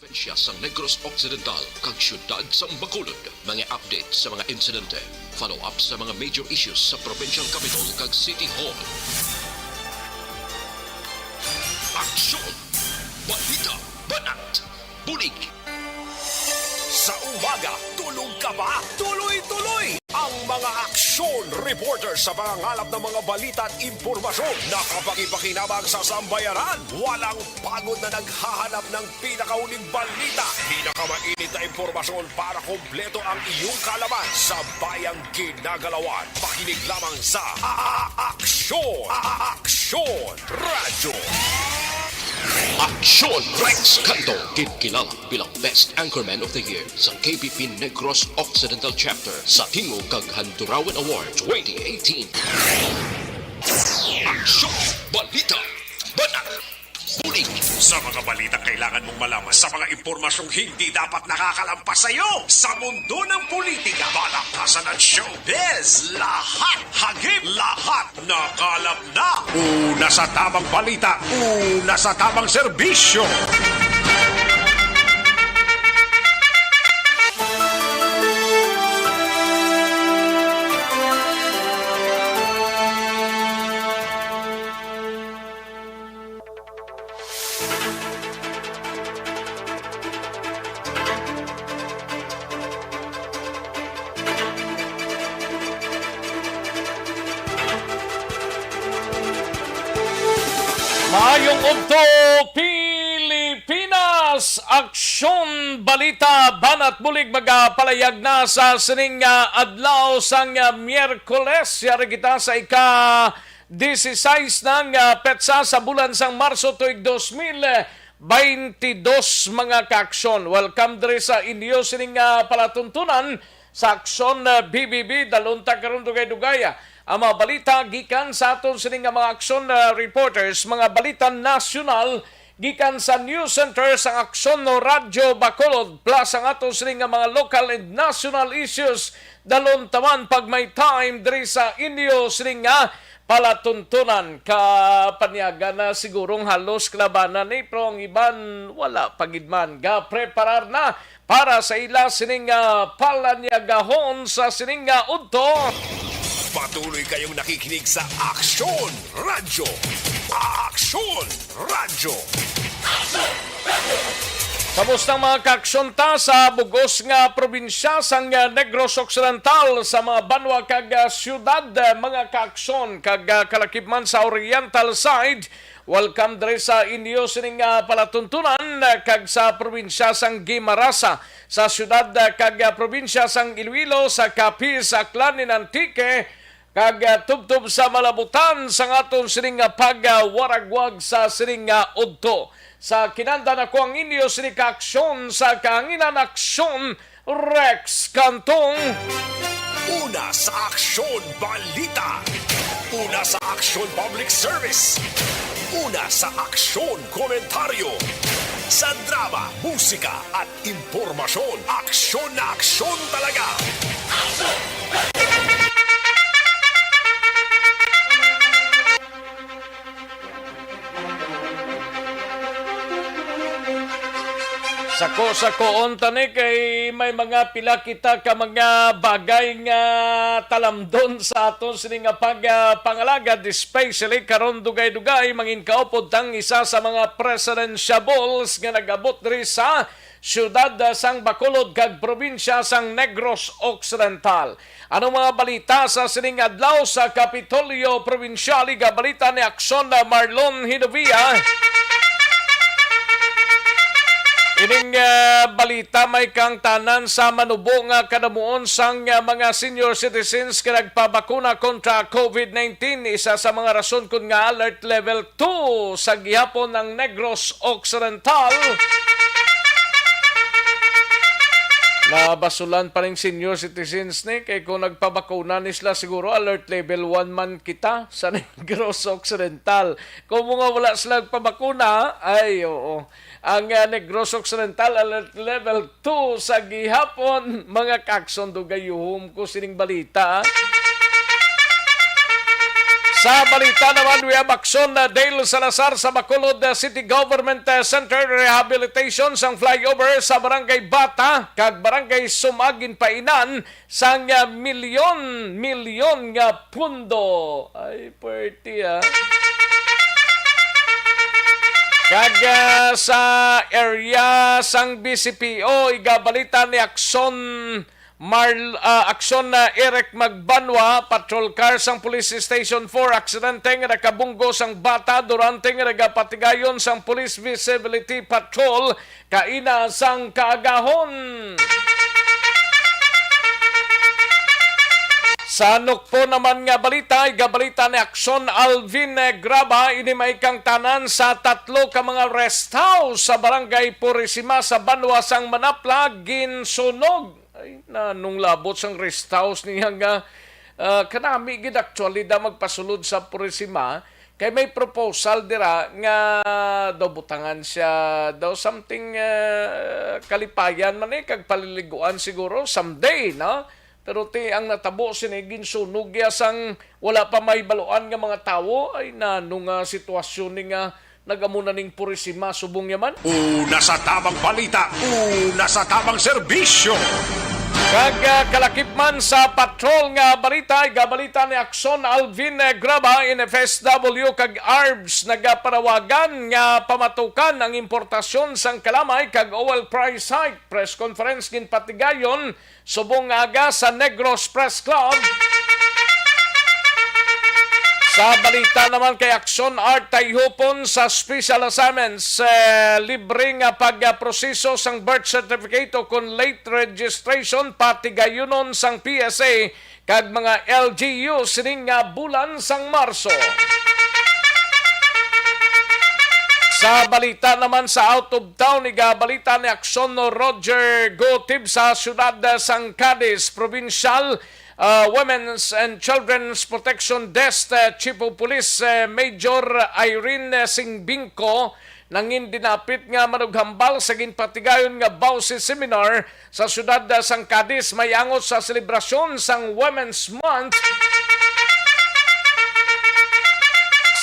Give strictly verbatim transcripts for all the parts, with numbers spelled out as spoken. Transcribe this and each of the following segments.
Probinsya sang Negros Occidental kag siyudad sang Bacolod. Mga update sa mga insidente, follow-up sa mga major issues sa provincial capital kag city hall. Aksyon! Balita! Banat! Bulig! Sa umaga, tulog ka ba? Tuloy-tuloy ang mga aksyon reporter sa pangangalap ng mga balita at impormasyon na kapakipakinabang sa sambayanan. Walang pagod na naghahanap ng pinakahuling balita, pinakamainit na impormasyon para kompleto ang iyong kaalaman sa bayang ginagalawan. Pakinig lamang sa A-, A-, Aksyon! A-, Aksyon Radyo! Aksyon! Rex Canto, ginkilala bilang Best Anchorman of the Year sa K P P Negros Occidental Chapter sa Tingog kag Handurawan Award twenty eighteen. Aksyon! Balita! Banat! Bulig! Sa mga balitang kailangan mong malaman, sa mga impormasyong hindi dapat nakakalampas sa iyo, sa mundo ng politika, balaktasan at showbiz, lahat, hagip, lahat, nakalap na. Una sa tamang balita, una sa tamang serbisyo. Maayong udto, Pilipinas! Aksyon Balita, Banat Bulig, magapalayag na sa sining, ah, adlaw sang, ah, Miyerkules. Yari kita sa ika dieciséis nang, ah, petsa sa bulan sang Marso tuig dos mil twenty-dos, mga kaaksyon. Welcome diri sa inyo sining, ah, palatuntunan sa Aksyon, ah, B B B. Dalon ta karon dugay-dugay, ah, ang mga balita gikan sa aton sining nga mga aksyon, ah, reporters, mga balita nasyonal gikan sa News Center sang Aksyon no Radyo Bacolod, plus ang aton sining nga mga local and national issues. Dalon ta man pag may time diri sa inyo sining nga palatuntunan. Kapanyaga na sigurong halos kalabanan ni, pero ang iban wala pa gid man. Gapreparar na para sa ila sining nga palanyagahon sa sining nga udto. Patuloy kayong nakikinig sa Aksyon Radyo. Aksyon Radyo. Kamusta ang mga kaaksyon ta sa bugos nga probinsya sang, ah, Negros Occidental, sa mga banwa kag, ah, siyudad, ah, mga kaaksyon kag, ah, kalakip man sa Oriental side? Welcome diri sa inyo sining, ah, palatuntunan, ah, kag sa probinsya sang Guimaras, ah, sa siyudad, ah, kag, ah, probinsya sang Iloilo, sa Capiz, Aklan, and Antique, kag, ah, tubtob sa malabutan sang aton sining nga pagwaragwag sa sining nga udto. Sa kinandan, ako ang inyo sini ka aksyon sa kahanginan, Aksyon Rex Cantong. Una sa Aksyon Balita. Una sa Aksyon Public Service. Una sa Aksyon Komentaryo. Sa drama, musika, at impormasyon, aksyon na aksyon talaga. Sako-sakoon ta ni, kay may mga pila kita ka mga bagay nga talamdon sa aton sini nga pag, ah, pangalagad, especially karon dugay-dugay mangin kaupod tang isa sa mga presidentiables nga nag-abot diri sa siyudad, ah, sang Bacolod kag probinsya sang Negros Occidental. Ano mga balita sa sining adlaw sa Kapitolyo Probinsyal? Igabalita ni Aksyon na Marlon Hinovia. Ining, ah, balita may kaangtanan sa manubo nga kadamuon sang, ah, mga senior citizens nga nagpabakuna kontra COVID nineteen. Isa sa mga rason kun nga alert level two sa gihapon ang Negros Occidental. Nabasulan pa ning senior citizens ni, kay kung nagpabakuna ni sila, siguro alert level one man kita sa Negros Occidental. Kung mga wala sila nagpabakuna, ay, oo. Ang, ah, Negros Occidental, alert level two sa gihapon. Mga kaaksyon, dugayuhom ko sining balita, ah. Sa balita naman, we have aksyon na Dale Salazar sa Bacolod, uh, City Government, uh, Center, rehabilitation sang flyover sa Barangay Bata kag Barangay Sumag ginpainan sang, uh, milyon-milyon nga pundo. Ay, pwerte, ah. Kag, ah, sa area sang B C P O, igabalita ni Aksyon Mar-, ah, Aksyon na Eric Magbanwa, patrol car sang Police Station four, aksidente nga nakabunggo sang bata durante nga nagapatigayon sang Police Visibility Patrol kaina sang kaagahon. Sa nukpo naman nga balita, igabalita ni Aksyon Alvin Graba, ini may kangtanan sa tatlo ka mga rest house sa Barangay Purisima sa banwa sang Manapla ginsunog. Ay, nanong labot sang rest house niya nga, ah, kanami gid actually da magpasulod sa Purisima, kay may proposal dira nga daw butangan siya, daw something, ah, kalipayan man eh, kag paliliguan siguro someday, no? Pero ti ang natabo sini, ginsunog ya sang wala pa may baluan nga mga tawo. Ay, nano nga sitwasyon ni nga nagamo na ning Purisima subong yaman? Una sa tamang balita, una sa tamang serbisyo. Kag, ah, kalakip man sa patrol nga balita, igabalita ni Akson Alvin, eh, Graba, N F S W kag ARBS nagapanawagan nga pamatukan ang importasyon sang kalamay kag oil price hike. Press conference ginpatigayon subong nga aga sa Negros Press Club. Sa balita naman kay Aksyon Art, tayhupon sa special assignments, eh, libre nga pagproseso sang birth certificate o kon late registration, patigayunon sang P S A kag mga L G U sining nga bulan sang Marso. Sa balita naman sa out of town, igabalita ni Aksyon no Roger Gotib sa siyudad sang Cadiz, Provincial, uh, Women's and Children's Protection Desk, uh, Chief of Police, uh, Major Irene Singbingco, nangin dinapit nga manughambal sa ginpatigayon nga Bausi Seminar sa siyudad, ah, sang Cadiz, may angot sa selebrasyon sang Women's Month.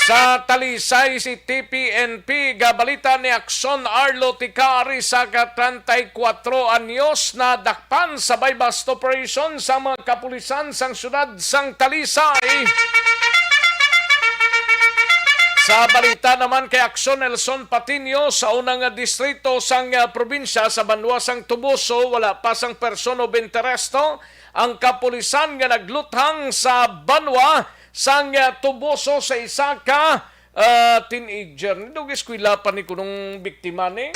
Sa Talisay, si T P N P, gabalita ni Akson Arlo Tikari sa ka treinta y cuatro anyos na dakpan sa buy-bust operation sa mga kapulisan sang siyudad sang Talisay. Sa balita naman kay Akson Nelson Patiño, sa unang nga distrito sang, ah, probinsya sa banwa sang Toboso, wala pa sang person of interest ang kapulisan nga nagluthang sa banwa sang, ah, Toboso sa isa ka, ah, teenager. Nidog eskwela pa ni kunong biktima ni.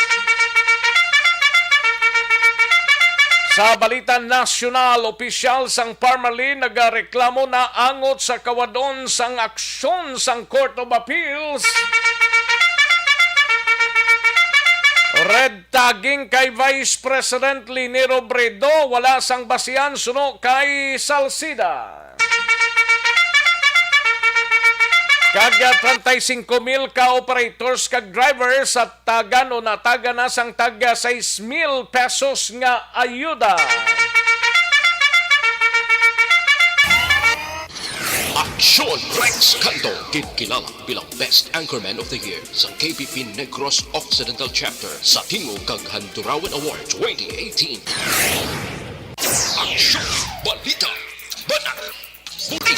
Sa balita nasyonal, opisyal sang Parmalee nagareklamo na angot sa kawadon sang aksyon sang Court of Appeals. Red tagging kay Vice President Leni Robredo, wala sang basihan suno kay Salceda. Kag, ah, treinta y cinco mil ka operators kag drivers sa tagan o natagan na sang tag sais mil pesos nga ayuda. Aksyon Rex Canto, ginkilala bilang Best Anchorman of the Year sa K P P Negros Occidental Chapter sa Tingog kag Handurawan Award twenty eighteen. Aksyon, balita, banat, bulig.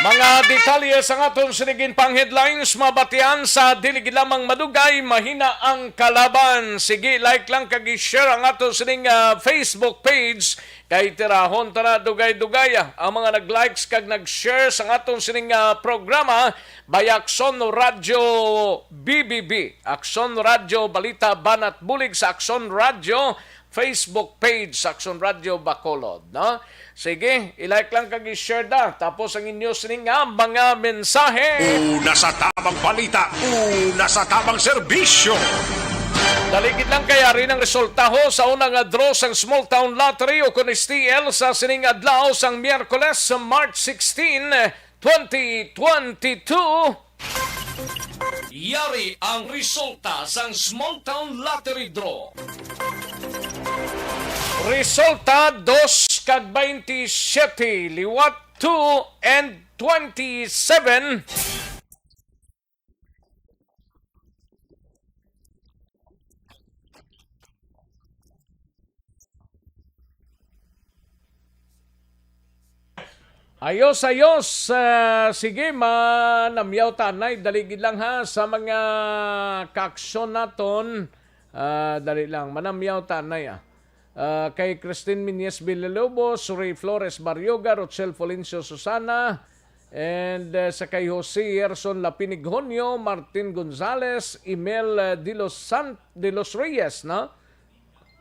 Mga detalye sang aton sining pang headlines mabatian sa dili gid lamang madugay, mahina ang kalaban. Sige, like lang kag i-share ang aton sining, ah, Facebook page. Kay tirahon ta na dugay-dugay, ah, ang mga nag-likes kag nag-share sang aton sining, ah, programa, by Akson Radyo B B B, Akson Radyo Balita Banat Bulig sa Akson Radyo Facebook page sa Akson Radyo Bacolod, no? Sige, i-like lang kag i-share da. Tapos ang inyo sining nga mga mensahe. Una sa tamang balita, una sa tamang serbisyo. Daligid lang kay ari nang resulta ho sa una nga draw sang Small Town Lottery o kon S T L sa sining adlaw sang Miyerkules, March sixteen, twenty twenty-two. Yari ang resulta sang Small Town Lottery Draw. Resulta, dos kag twenty-seven, liwat Two and twenty-seven. Ayos, ayos. Ah, sige, manamyaw ta anay. Dali gid lang, ha, sa mga kaaksyon naton. Ah, dali lang. Manamyaw ta anay, ah. Ah, kay Christine Miñez Villalobos, Ray Flores Barrioga, Rochelle Florencio Susana, and, ah, sa kay Jose Yerson Lapinig Honyo, Martin Gonzales, Emel, ah, de los San-, de los Reyes, no?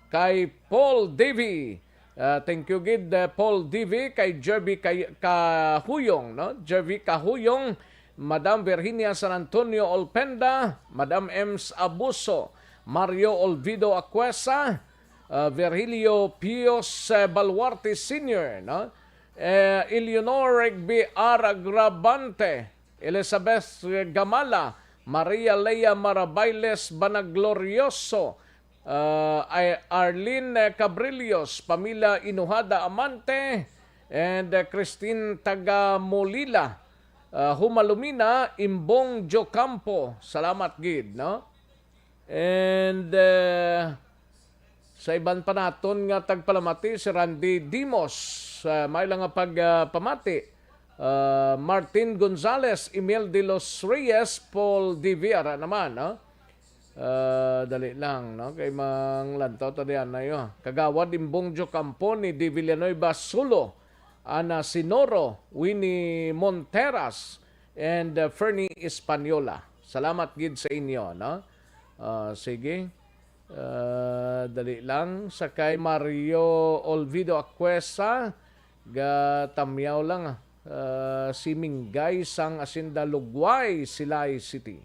Kay Paul Davy. Ah, thank you gid, ah, Paul Davy, kay Jervy Kay-, Kahuyong, no? Jervy Kahuyong, Madam Virginia San Antonio Olpenda, Madam Ems Abuso, Mario Olvido Acuesa, ah, Virgilio Pios, eh, Baluarte Senior, no? Eh, Eleanor Rigby R. Agravante, Elizabeth Gamala, Maria Lea Marabailes Banaglorioso, ah, ay Arlene Cabrillos, Pamela Inuhada Amante, and, eh, Christine Tagamolila, ah, Humalumina, Imbong Jocampo. Salamat gid, no? And, eh, sa iban pa naton nga tagpalamati, si Randy Dimos, ah, may lang nga pag, ah, pamati. Ah, Martin Gonzales, Emil de los Reyes, Paul D V, ara naman, no? Ah, dali lang, no? Kay manglantaw ta diyan na, yo. Kagawad Imbong Jocampo, ni D. Villanueva Sulo, Ana Sinoro, Winnie Monteras, and, uh, Fernie Española. Salamat gid sa inyo, no? Ah, sige. Ah, dali lang. Sa kay Mario Olvido Acuesa, gatamyaw lang, ah, si Minggay sang Hacienda Lugway, Silay City.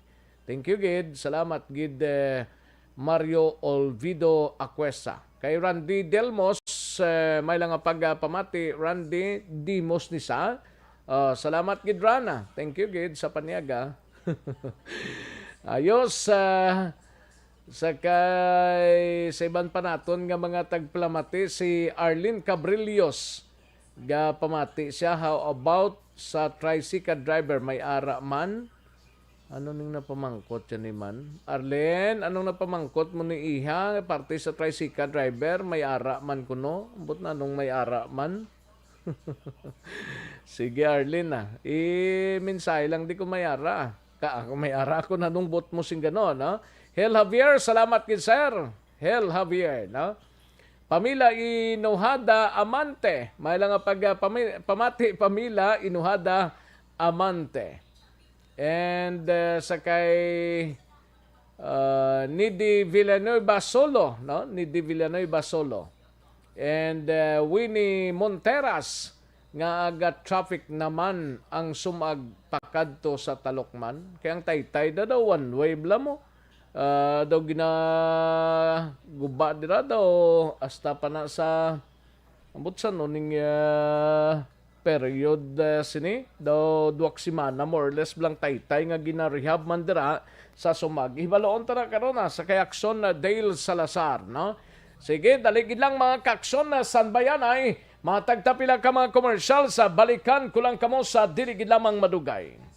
Thank you gid. Salamat gid, eh, Mario Olvido Acuesa. Kay Randy Delmos, eh, may lang nga pagpamati, Randy Dimos ni sa. Ah, salamat gid, Rana. Thank you gid sa paniaga. Ayos, ah, sa kay, sa iban pa naton nga mga tagpalamati, si Arlene Cabrillos, gapamati siya, "How about sa tricycle driver, may ara man?" Ano ning napamangkot siya ni man? Arlene, anong napamangkot mo ni iha? Parte sa tricycle driver, may ara man kuno? Ambot na nung may ara man? Sige, Arlene, ah. I-mensahe lang di ko may ara. Ka, ako may ara ako na nung bot mo sing gano, no? Hel Javier, salamat gid, sir. Hel Javier, no? Pamila Inuhada Amante. May lang nga pag, ah, pami-, pamati, Pamila Inuhada Amante. And, uh, sa kay, uh, Nidi Villanueva Solo, no? Nidi Villanueva Solo. And, uh, Winnie Monteras, nga aga-traffic naman ang sumag pakadto sa Talokman. Kay ang taytay da daw one way bala mo. Ah, daw ginaguba dira daw hasta pa na sa, ambot sa no ning, ah, period, eh, sini, daw duwak semana, more or less, blang taytay nga gina-rehab man dira sa sumag. Hibaloon ta na karon, ah, sa kay Action, ah, Dale Salazar, no? Sige, dali gid lang, mga ka-Action, ah, Sanbayanay. Matag ta pila ka mga commercial sa balikan ko lang kamo sa dili gid lamang madugay.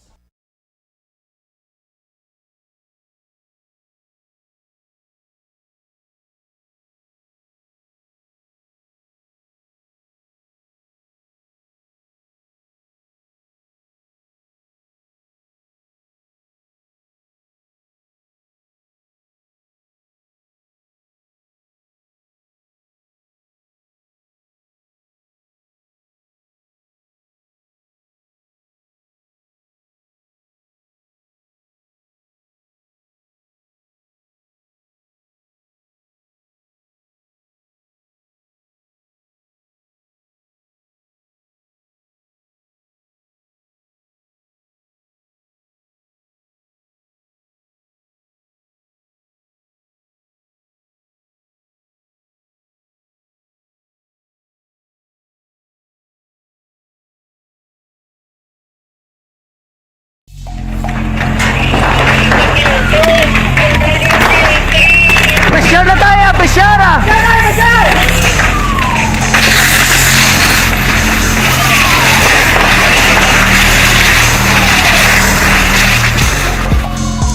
Pressure na tayo, pressure ah!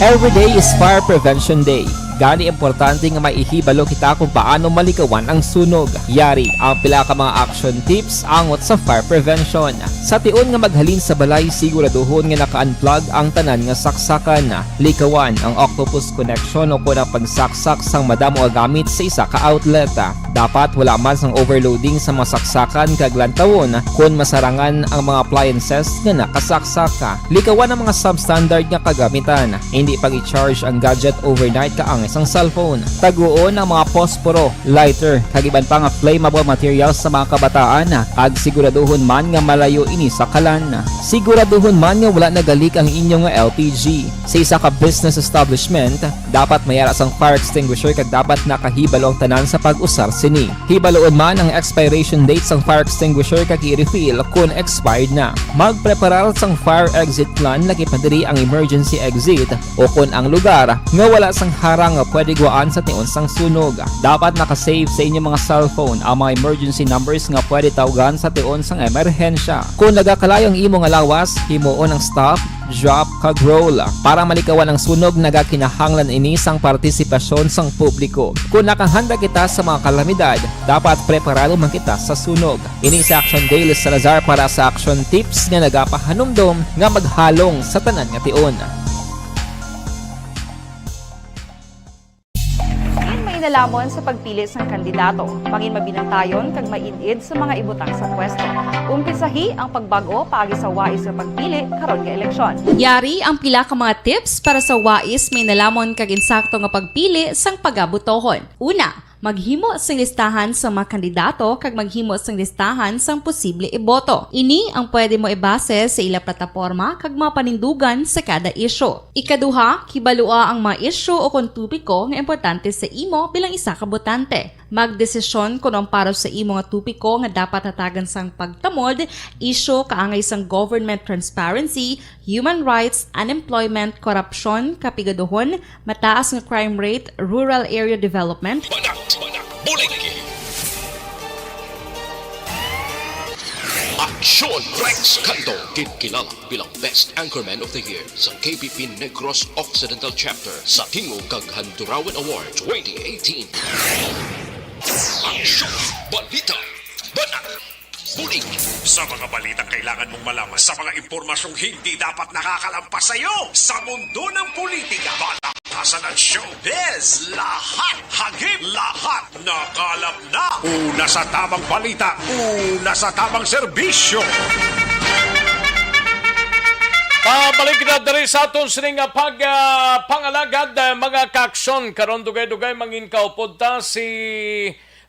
Every day is Fire Prevention Day. Gani, importante nga maihibalo kita kung paano malikawan ang sunog. Yari ang pila ka mga action tips angot sa fire prevention. Sa tion nga maghalin sa balay, siguraduhon nga naka-unplug ang tanan nga saksakan. Likawan ang octopus connection o kon ang pagsaksak sang madamo nga gamit sa isa ka outlet. Dapat wala man sang overloading sa mga saksakan kag lantawon kon masarangan ang mga appliances nga nakasaksak. Likawan ang mga substandard nga kagamitan. Hindi pag-i-charge ang gadget overnight kaangay sang cellphone. Taguon ang mga posporo, lighter, kag iban pa nga flammable materials sa mga kabataan, kag siguraduhon man nga malayo ini sa kalan. Siguraduhon man nga wala nagalik ang inyo nga L P G. Sa isa ka business establishment, dapat may ara sang fire extinguisher kag dapat nakahibalo ang tanan sa pag-usar sini. Hibaluon man ang expiration date sang fire extinguisher kag i-refill kon expired na. Magpreparar sang fire exit plan, lakip na diri ang emergency exit, o kon ang lugar nga wala sang harang nga pwede gwaan sa tion sang sunog. Dapat naka-save sa inyo mga cellphone ang mga emergency numbers nga pwede tawgan sa tion sang emerhensya. Kon nagakalayo ang imo nga lawas, himuon ang stop, drop, kag roll. Para malikawan ang sunog, nagakinahanglan ini sang partisipasyon sang publiko. Kon nakahanda kita sa mga kalamidad, dapat preparado man kita sa sunog. Ini si Action Daily Salazar para sa Action Tips nga nagapahanumdom nga maghalong sa tanan nga tion. Ang mainalamon sa pagpili sang kandidato, mangin mabinantayon kag maid-id sa mga ibutang sa pwesto. Umpisahi ang pagbag-o paagi sa wais nga pagpili karon nga eleksyon. Yari ang pila ka mga tips para sa wais, mainalamon kag insakto nga pagpili sang pagabotohon. Una, maghimo sing listahan sa mga kandidato kag maghimo sing listahan sang posible iboto. Ini ang pwede mo ibase sa ila plataporma kag mga panindugan sa kada isyu. Ikaduha, kibalua ang mga isyu o kon topiko nga importante sa imo bilang isa ka botante. Magdesisyon kon ang para sa imo nga topiko nga dapat hatagan sang pagtamod, isyu kaangay sang government transparency, human rights, unemployment, korupsyon, kapigaduhon, mataas nga crime rate, rural area development. Banat, banat, bulig. Aksyon Rex Cando, ginkilala bilang Best Anchorman of the Year sa K B P Negros Occidental Chapter sa Tingog kag Handurawan Award twenty eighteen. Aksyon, balita, banat, bulig. Sa mga balitang kailangan mong malaman, sa mga impormasyong hindi dapat nakakalampas sa iyo, sa mundo ng politika, balak- Asan ang showbiz? Lahat hagip, lahat nakalap na. Una sa tamang balita, una sa tamang serbisyo. Pabalik na diri sa aton sining nga pag, ah, pangalagad, ah, mga kaaksyon. Karon dugay-dugay mangin kaupod ta si,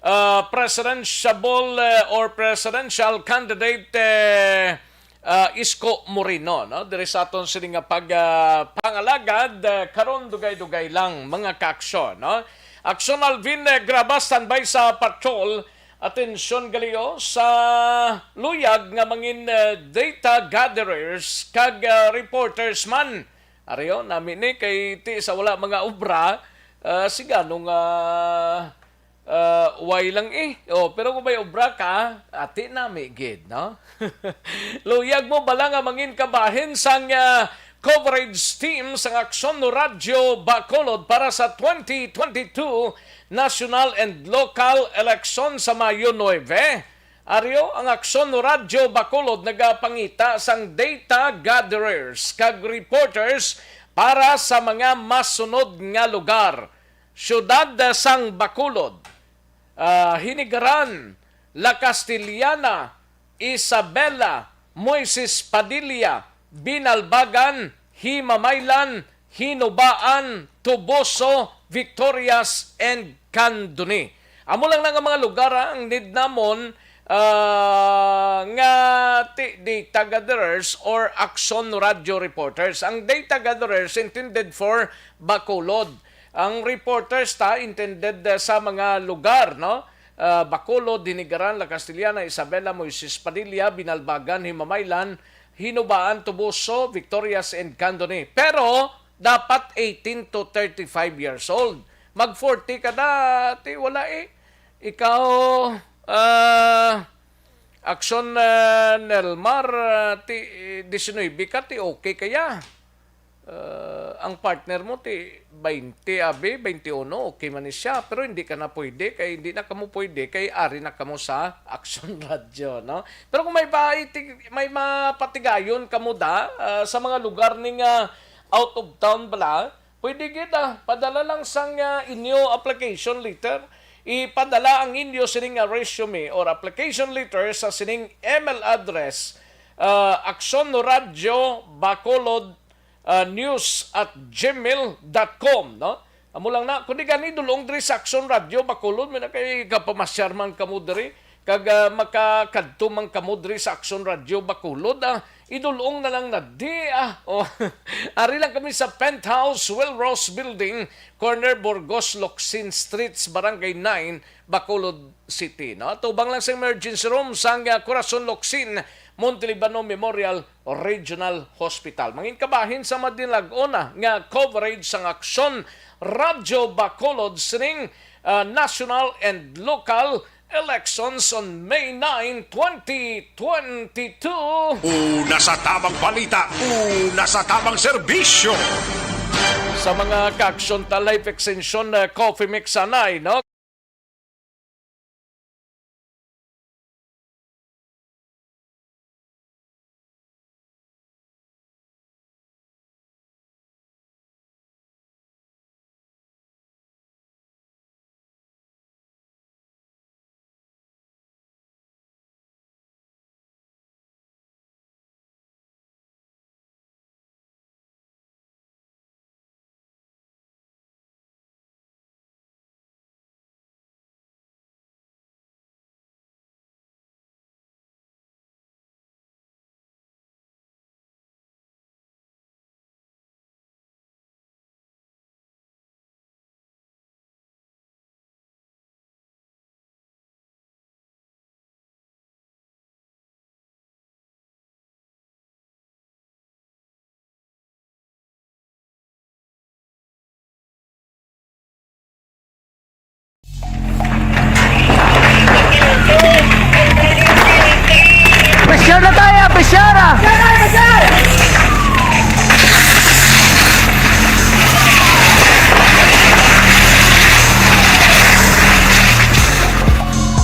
ah, presidential, eh, or presidential candidate, eh, ah, Isko Moreno, no? Diri sa aton sini nga pag, ah, pangalagad, ah, karon dugay-dugay lang, mga kaaksyon, no? Aksyon Alvin, eh, Graba, standby sa patrol. Atensyon gali, oh, sa luyag nga mangin, eh, data gatherers kag, ah, reporters man. Ari, oh, nami ni kay ti sa wala mga obra, ah, sigano nga Ah, way lang eh. Oh, pero kung may obra ka, ati nami gid, no? Luyag mo bala nga mangin kabahin sang, ah, coverage team sang Aksyon Radyo Bacolod para sa twenty twenty-two national and local election sa Mayo nuebe? Aryo ang Aksyon Radyo Bacolod nagapangita sang data gatherers kag reporters para sa mga masunod nga lugar. Siyudad sang Bacolod, ah, Hinigaran, La Castellana, Isabela, Moises Padilla, Binalbagan, Himamaylan, Hinubaan, Toboso, Victorias, and Candoni. Amo lang na nga mga lugar, ah, ang need namon, ah, nga ti-, data gatherers or Aksyon Radyo reporters. Ang data gatherers intended for Bacolod. Ang reporters ta intended, ah, sa mga lugar, no? Ah, Bacolod, Hinigaran, La Castellana, Isabela, Moises Padilla, Binalbagan, Himamaylan, Hinubaan, Toboso, Victorias, and Candoni. Pero dapat eighteen to thirty-five years old. Mag forty ka na, ti wala eh. Ikaw, ah, Aksyon, ah, Nelmar, ah, ti, diecinuebe ka, ti okay kaya? Ah, ang partner mo ti twenty, abi, twenty-one, okay man ni siya, pero hindi ka na pwede, kay hindi na kamo pwede, kay ari na kamo sa Action Radio, no? Pero kung may pa-, may mapatigayon kamo da, ah, sa mga lugar ning, ah, out of town bala, pwede gid, ah, padala lang sang, ah, inyo application letter. Ipadala ang inyo sining, ah, resume or application letter sa sining email address, ah, Action Radio Bacolod ah, news at gmail dot com, no? Amo lang na, kundi gani dulong diri sa Action Radio Bacolod, may na kay kapamasyar man kamo diri, kag, ah, makakadto man kamo diri sa Action Radio Bacolod, ah, idulong na lang na di, ah. Oh, ari lang kami sa Penthouse Will Ross Building, corner Burgos Locsin Streets, Barangay nine, Bacolod City, no? Tubang lang sa emergency room sang, ah, Corazon Locsin, Montelibano Memorial Regional Hospital. Mangin kabahin sa madinlag-on nga coverage sang Aksyon Radyo Bacolod sining, ah, national and local elections on May nine, twenty twenty-two. Una sa tamang balita, una sa tamang serbisyo. Sa mga ka-aksyon ta, life extension, ah, coffee mix anay, no? Pressure na tayo, pressure na!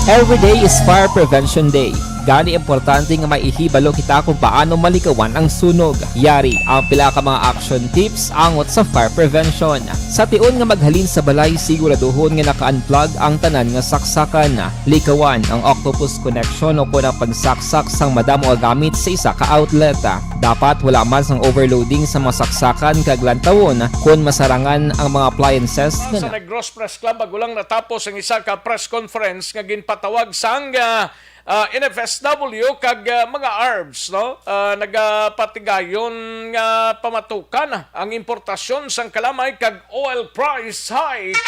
Every day is Fire Prevention Day. Gani, importante nga maihibalo kita kung paano malikawan ang sunog. Yari ang pila ka mga action tips angot sa fire prevention. Sa tion nga maghalin sa balay, siguraduhon nga naka-unplug ang tanan nga saksakan. Likawan ang octopus connection o kon ang pagsaksak sang madamo nga gamit sa isa ka outlet. Dapat wala man sang overloading sa mga saksakan kag lantawon kon masarangan ang mga appliances nga Sa na- Negros Press Club, bago lang natapos ang isa ka press conference nga ginpatawag sang, ah, ah, N F S W kag, ah, mga ARBs, no? Ah, nagapatigayon nga pamatukan ang importasyon sang kalamay kag oil price hike.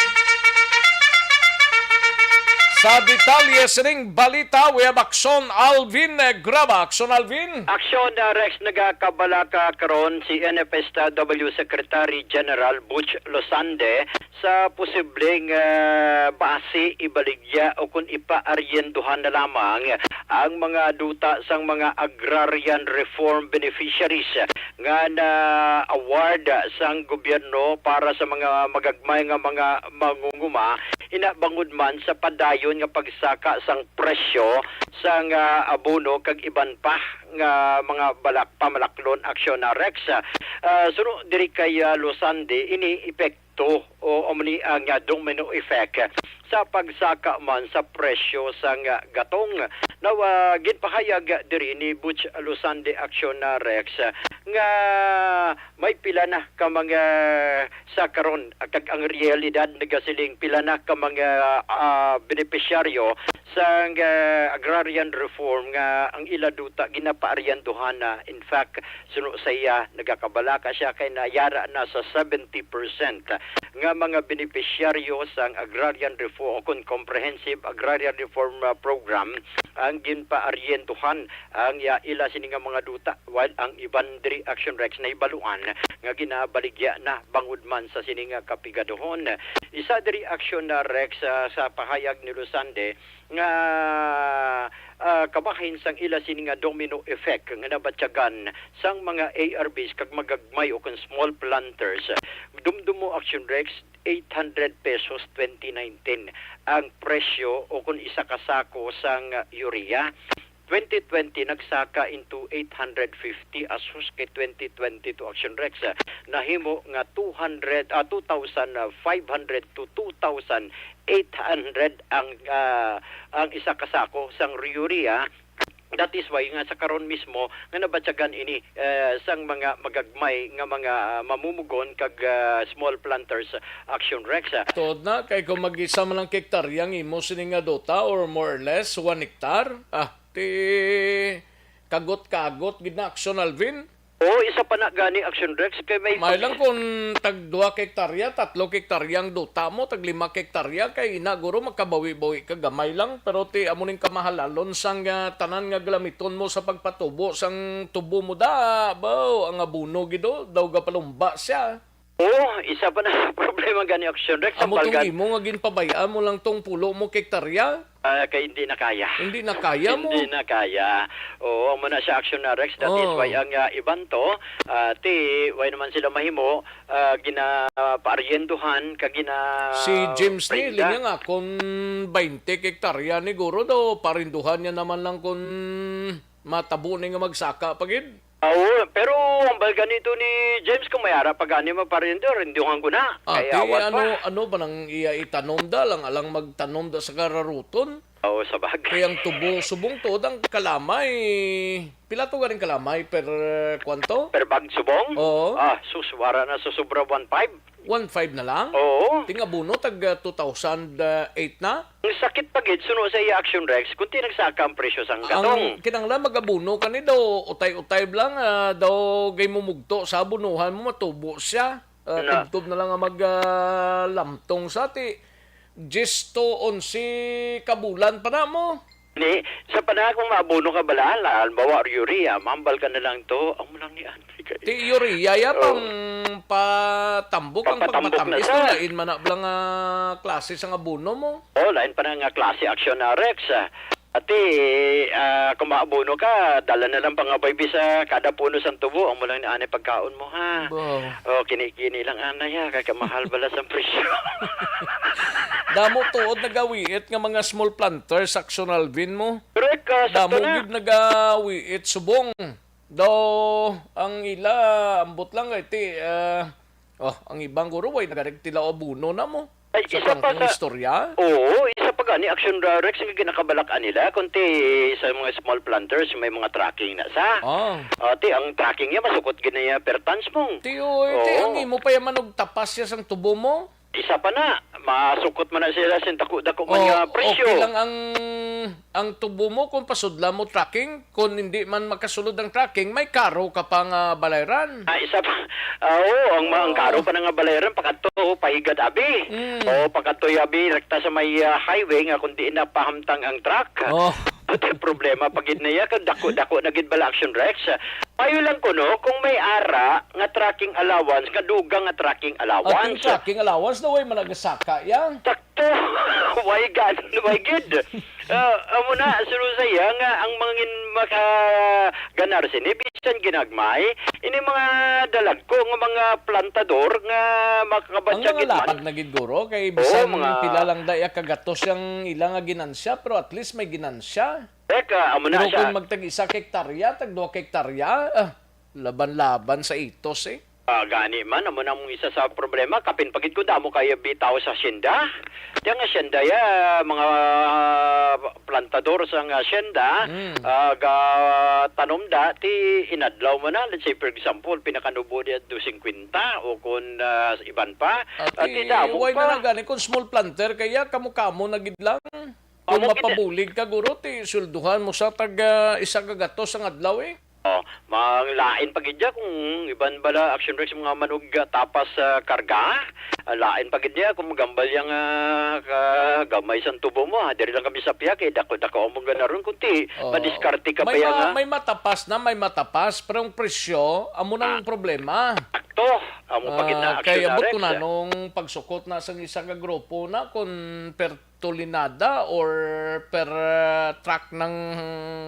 Sa detalye sining balita, we have Aksyon Alvin Graba. Aksyon Alvin. Aksyon, ah, Rex, nagakabalaka karon si N F S W Secretary General Butch Losande sa posibleng, ah, basi ibaligya o kon ipaaryendohan na lamang ang mga duta sang mga agrarian reform beneficiaries nga na-award sang gobyerno para sa mga magagmay nga mga mangunguma, ina bangod man sa padayon nga pagsaka sang presyo sang, ah, abono kag iban pa nga mga balak-, pamalaklon, Aksyon, ah, Rex. Ah, suno diri kay, ah, Losande, ini epekto o umani ang, ah, domino effect sa pagsaka man sa presyo sang, ah, gatong. Now, ah, ginpahayag diri ni Butch Losande, Aksyon, ah, Rex, nga may pila na ka mga sa karon, kag ang realidad nagasiling pila na ka mga, ah, benepisyaryo sang, ah, agrarian reform nga ang ila duta ginapaaryendohan na. In fact, suno sa iya, nagakabalaka siya kay nayara na sa seventy percent nga mga benepisyaryo sang agrarian reform o kon comprehensive agrarian reform, ah, program ang ginpaaryendohan ang, ah, ila sini nga mga duta, while ang iban diri, Aksyon, Rex, nahibaluan nga ginabaligya na bangod man sa sini nga kapigaduhon. Isa diri, Aksyon, ah, Rex, ah, sa pahayag ni Losande nga ah, kabahin sang ila sini nga domino effect nga nabatyagan sang mga A R Vs kag magagmay o kon small planters. Dumdumo, Action Rex, eight hundred pesos twenty nineteen ang presyo o kon isa ka sako sang urea. Twenty twenty nagsaka into eight hundred fifty, asus kay twenty twenty-two, Action Rex, ah, nahimo nga two hundred, ah, two thousand five hundred to two thousand eight hundred ang, ah, ang isa ka sako sang urea. That is why nga sa karon mismo nga nabatyagan ini, eh, sang mga magagmay nga mga, ah, mamumugon kag, ah, small planters, Action Rex, ah. Tuod na, kay kung mag-isa man lang ka hektarya ang imo sini nga duta or more or less one hectare, ah, ti kagot-kagot gid na, Action Alvin. Oo, isa pa na gani, Action Rex, kay may May pag- lang kung tag duha ka hektarya, tatlo ka hektarya ang duta mo, tag lima ka hektarya, kay ina guro makabawi-bawi ka gamay lang, pero ti amo ning kamahalalon sang, ah, tanan nga galamiton mo sa pagpatubo sang tubo mo da, baw, ang abono gid, oh, daw gapalumba siya. Oo, isa pa na problema gani, Action Rex, ang Amo tong balgan. Imo nga ginpabay-an mo lang tong pulo mo ka hektarya? Ah, kay hindi na kaya. Hindi na kaya mo? Hindi na kaya. Oo, amo na siya, Action Rex. That is Oh. why ang, ah, iban to, ah, ti, why naman sila mahimo, ah, gina-, paaryenduhan, kag gina-, Si James ni, painda. Linya nga, kung twenty ka hektarya ni guro daw, parinduhan niya naman lang kung matabo ni nga magsaka pa gid. Ah, oo, pero ang balga nito ni James, kung may ara pa gani maparyendo, renduhan ko na. Ah, Kay ti, awat ano, pa. Ano ba nang iya itanom da? Lang alang magtanom da sa kararuton? Oo, sa bagay. Kay ang tubo, subong tuod ang kalamay. Pila to ganing kalamay per, kwanto? Per bag subong? Oo. Ah, sus, wara na sa sobra one five. One five na lang? Oo. Ting abono, tag, ah, two thousand eight na? Ang sakit pa gid, suno sa iya, Action Rex, kung ti nagsaka ang presyo sang gatong. Ang kinahanglan mag-abono ka ni daw, utay-utay lang, ah, daw gay mumugto sa abonohan mo, matubo siya. Ah, Na. Tubtob na lang nga mag, ah, lamtong sa ti diyes to onse ka bulan pa na mo. Ni, sa panahon kung maabono ka bala, la-, halimbawa, urea, mambal ka na lang to, ang mo lang ni Andre kay Ti urea, ya, Oh. pang patambok ang Pagpatambok na pagmatamis, sa. Lain man na bala nga klase sang abono mo. Oh, lain pa na nga klase, Action Rex, ah. Ati, ah, kung maabono ka, dala na lang pangabaybi sa kada puno sang tubo, ang mo lang ni anay pagkaon mo, ha? Ba. Oh, kini-kini lang, anay, ha? Kay kamahal bala sang presyo. Damo tuod nagawiit nga mga small planters, Action Alvin mo. Correct, ah, sakto Damo na. Gid nagawiit subong. Daw, ang ila, ambot lang kay ti, ah, oh, ang ibang guro, way nagaregtila o abono na mo. Ay, Sa isa pa pang-, kung ka-, istorya? Oo, isa pa gani, Action Rex, nga ginakabalak-an nila, kung ti sa mga small planters, may mga tracking na sa. Ah. Ah, ti, ang tracking niya, masukot gid na niya per tons mong. Ti, oy, ti, Oo. Ang imo pa yaman og tapas siya sang tubo mo? Isa pa na, masukot man na sila sa dako-dako man Oh, nga presyo. Okay lang ang, ang tubo mo kung pasudla mo tracking. Kung hindi man makasulod ang tracking, may karo ka pa nga balayran. Ah, isa pa. Ah, oo, ang, ma-, ang Oo. karo pa na nga balayran, pakadto, pahigad abi. Mm. O, pakadto abi, rekta sa may, ah, highway nga kung di na pahamtang ang truck. Oh. Ati problema pa gid na iya, kag dako-dako na gid bala, Action Rex. Payo lang ko, no, kung may ara nga tracking allowance, nga dugang nga tracking At allowance. Yung tracking allowance, daw, ay managasaka, ya. Sakto. Way gan, way gid. Ah, amo na, suno sa iya nga ang mangin makaganar sini, bisan ginagmay, ini mga dalagko nga mga plantador nga Ang makakabatya mga gid man. lapad na gid, guro, kay Oo, bisan mga pila lang da iya kagatos yang ila nga ginansya, pero at least may ginansya. Teka, amo na Pero siya. Kung magtag-isa ka hektarya, tag-duha ka hektarya, ah, laban-laban sa itos, eh. Ah, gani man, amo na mong isa sa problema. Kapin pa gid ko, damo kayo bitaw sa hacienda. Diyan nga hacienda, ya, mga plantador sa nga hacienda, Mm. ah, ga tanom da, ti inadlaw mo na. Let's say, for example, pinakanubo niya two fifty o kung, ah, iban pa. Ah, Ah, ti ti damo why pa. na lang gani kung small planter, kaya kamo-kamo na gid lang. Kung Amo gid. mapabulig ka, guro, ti swelduhan mo sa tag, ah, isa ka gatos ang adlaw, eh. Oh, manglain pa gid niya kung iban bala, Action Rex, mga manog, ah, tapas, ah, karga. Ah, lain pa gid niya kung magambal yang, ah, ka-, gamay sang tubo mo, ha. Diri lang kami sa piya, kay dako-dako ang mga naron, kunti Oo. madiskarte ka May pa yan, ma-, ha. may matapas na, may matapas, pero ang presyo, amo nang Ah. problema. To, amo pa gid na Ah, kay action na, ambot Rex. Ko na nung pagsukot na sang isa ka grupo na kung per tulinada or per, ah, truck ng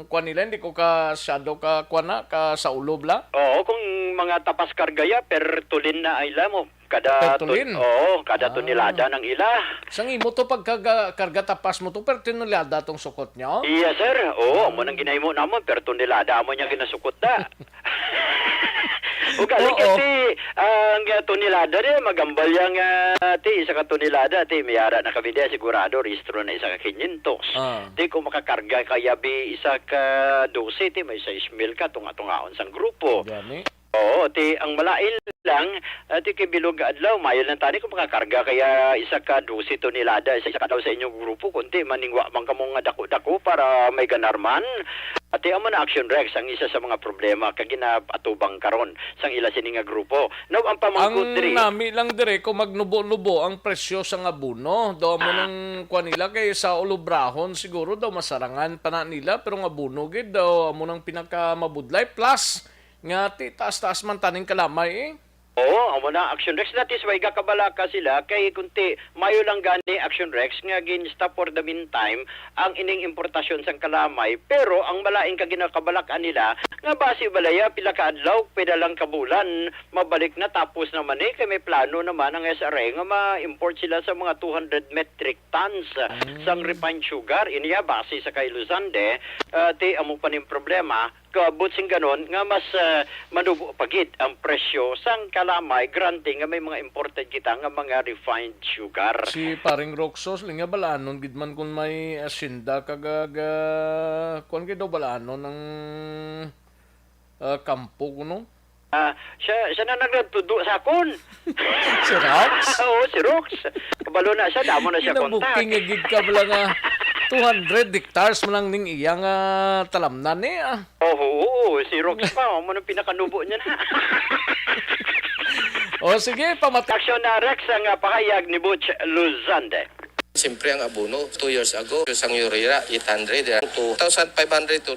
kuan nila, hindi ko ka, syado ka kuan na, ka sa ulob la. Oo, kung mga tapas karga ya, per tulin na ay la mo. Kada Per tulin? Tun-, oo, kada Ah. Tonelada ng ila. Sang imo to pagkaga-, karga tapas mo to, per tonelada tong sukot nyo? Yes, sir. Oo, amo nang ginahimo namon, per tonelada amo niya ginasukot da. Ugali Oo. Kasi ang, ah, tonelada niya, magambal yang, ah, ti, isa ka tonelada, ti, may ara na kami diya, sigurado, rehistro na isa ka kinyentos. Ah. Ti, kung makakarga kaya bi isa ka dose, ti, may sais mil ka, tunga-tungaon sang grupo. Gani. Oo, ti, ang malain lang, ah, ti, kay bilog adlaw, mayo lang tani kung makakarga kaya isa ka dose tonelada sa isa ka adlaw sa inyong grupo, kundi maningwa man kamo nga dako-dako para may ganar man. Ati amo na Action Rex ang isa sa mga problema kag ginaatubang karon sang ila sini nga grupo. Now, ang pamangkot Ang diri. Nami lang dire kung magnubo-nubo ang presyo sang abono. Daw amo Ah. nang kuan nila kay sa ulubrahon siguro daw masarangan pa na nila, pero ang abono gid daw amo nang pinakamabudlay. Plus, nga ti taas-taas man taning kalamay eh. Oo, amo na Action Rex. That is why gakabalaka sila kay kunti mayo lang gani Action Rex nga gin-stop for the meantime ang ining importasyon sang kalamay, pero ang malain ka ginakabalak-an nila nga basi balaya pila ka adlaw, pila lang ka bulan, mabalik na tapos naman eh, kay may plano naman ang S R A nga ma-import sila sa mga two hundred metric tons, ah, Mm. sang refined sugar. Iniya base sa kay Luzande, ah, ti amo pa ning problema, kaabot sing ganon nga mas, ah, manubo pa gid ang presyo sang kalamay, granting nga may mga imported kita nga mga refined sugar. Si Paring Roxos, linga balanon gid man kung may asyenda kag, ah, ga-, kuwan gid daw balanon ang, ah, kampo kuno. Ah, siya, siya na nagtudo sa akon. Si Rox? Oo, si Rox. Kabalo na siya, damo na siya Ginabuking kontak. Nga gid ka bala nga two hundred hectares man lang ning iyang, ah, talamnan eh, ah. Oo, oo, si Rox pa, amo nang pinakanubo niya na. O, sige, pamat- Aksyon na, Rex, ang, ah, pahayag ni Butch Luzande. Siyempre, ang abono, two years ago, sang urea, eight hundred, eh, two thousand five hundred to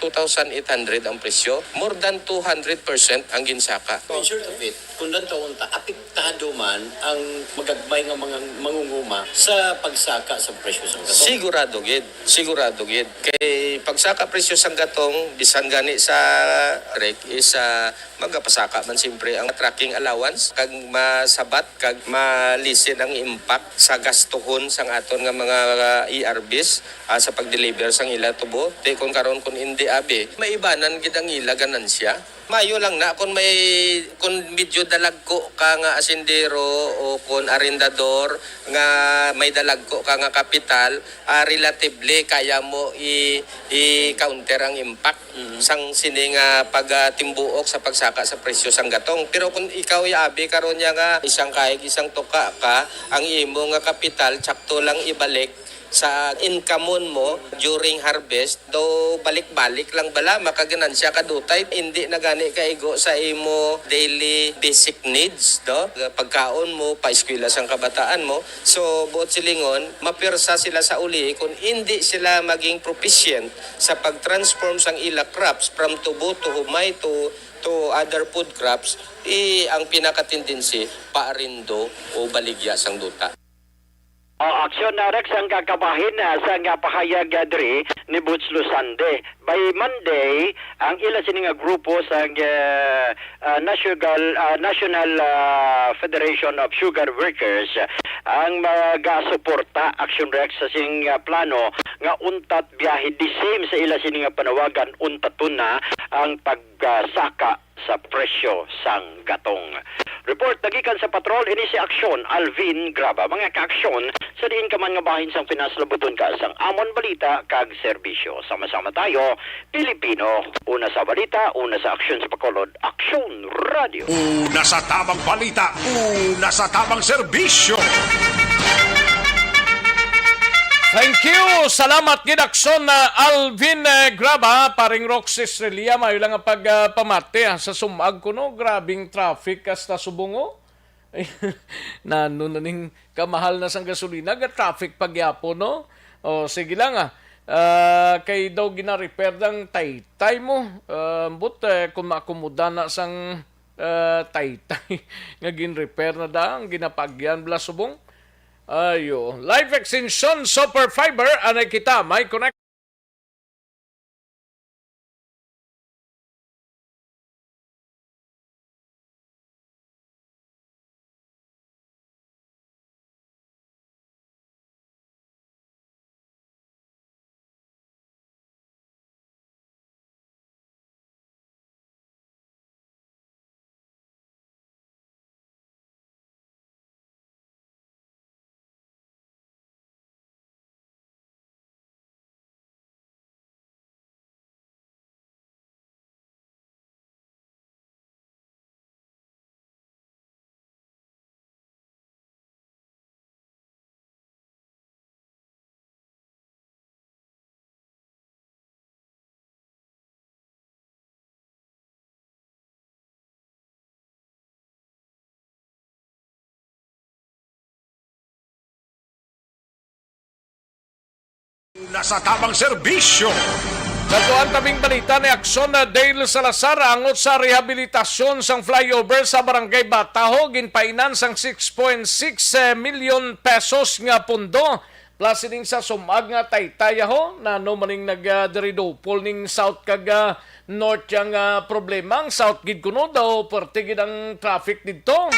two thousand eight hundred ang presyo. More than two hundred percent ang ginsaka. In short of it, kung dantaon ta, apektado man ang magagmay nga mga mangunguma sa pagsaka sa presyo sang gatong. Sigurado gid, sigurado gid. Kay pagsaka presyo sang gatong, bisan gani sa rek, is, ah, magapasaka man siyempre ang trucking allowance, kag masabat, kag malisin ang impact sa gastuhon sang aton nga mga, ah, E R Bs, ah, sa pag-deliver sang ila tubo. Ti kon karon, kun indi abi, maibanan gid ang ila ganansya. Mayo lang na kung may, kung medyo dalagko ka nga asindero o kung arendador nga may dalagko ka nga kapital, ah, relatively kaya mo i-, i-counter ang impact Mm. sang sini nga pag, ah, timbuok sa pagsaka sa presyo sang gatong. Pero kung ikaw, abi, karon niya nga isang kaig, isang tuka ka, ang imo nga kapital, tsakto lang ibalik sa income mo during harvest, do balik-balik lang bala, makaganansya ka dutay, hindi na gani kaigo sa imo daily basic needs, do? Pagkaon mo, pa-eskwela sang kabataan mo. So, buot silingon, mapwersa sila sa uli kung hindi sila maging proficient sa pag-transform sang ila crops from tubo to humay to, to other food crops, i-, ang pinaka-tendency, paarindo o baligya sang duta. O, aksyon na, Rex, ang kakabahin, ah, sa nga pahayag, ah, diri ni Butch Lusande. By Monday, ang ila sini nga grupo sa, ah, ah, National, ah, National, ah, Federation of Sugar Workers, ah, ang magasuporta, Action Rex, sa sing, ah, plano nga untat biyahe the same sa ila sini nga panawagan, untaton na ang pag, ah, saka sa presyo sang gatong. Report nagikan sa Patrol, ini si Aksyon Alvin Graba. Mga kaaksyon, sa diin ka man nga bahin sang Pinas, labuton ka sang amon balita kag serbisyo. Sama-sama tayo, Pilipino, una sa balita, una sa aksyon sa Bacolod, Aksyon Radio. Una sa tamang balita, una sa tamang serbisyo. Thank you. Salamat gid, Aksyon, ah, Alvin, eh, Graba, Paring Roxy Estrella, mayo lang ang pag, ah, pamati, ah, sa sumag kuno, grabing traffic hasta subong, oh. Nano na ning kamahal na sang gasolina, ga-traffic pa gyapon, no? O, sige lang, ah. Ah, kay daw gina-repair ang taytay mo. Ah, but, eh, kung maakomoda na sang ah, taytay nga gin-repair na da ang ginapagyan bala subong. Ayo, Life Extension Super Fiber, anay kita, may connect. Nasa tamang serbisyo. Sa tuan tabing balita ni Aksyon na Dale Salazar, angot sa rehabilitasyon sang flyover sa Barangay Bataho, ginpainan sang six point six million pesos nga pondo. Plus ining sa sumag nga taytayaho, nano maning nag, ah, diridupol ning south kag, ah, north yang, ah, problema. Ang south gid kuno daw, perte gid ang traffic didto.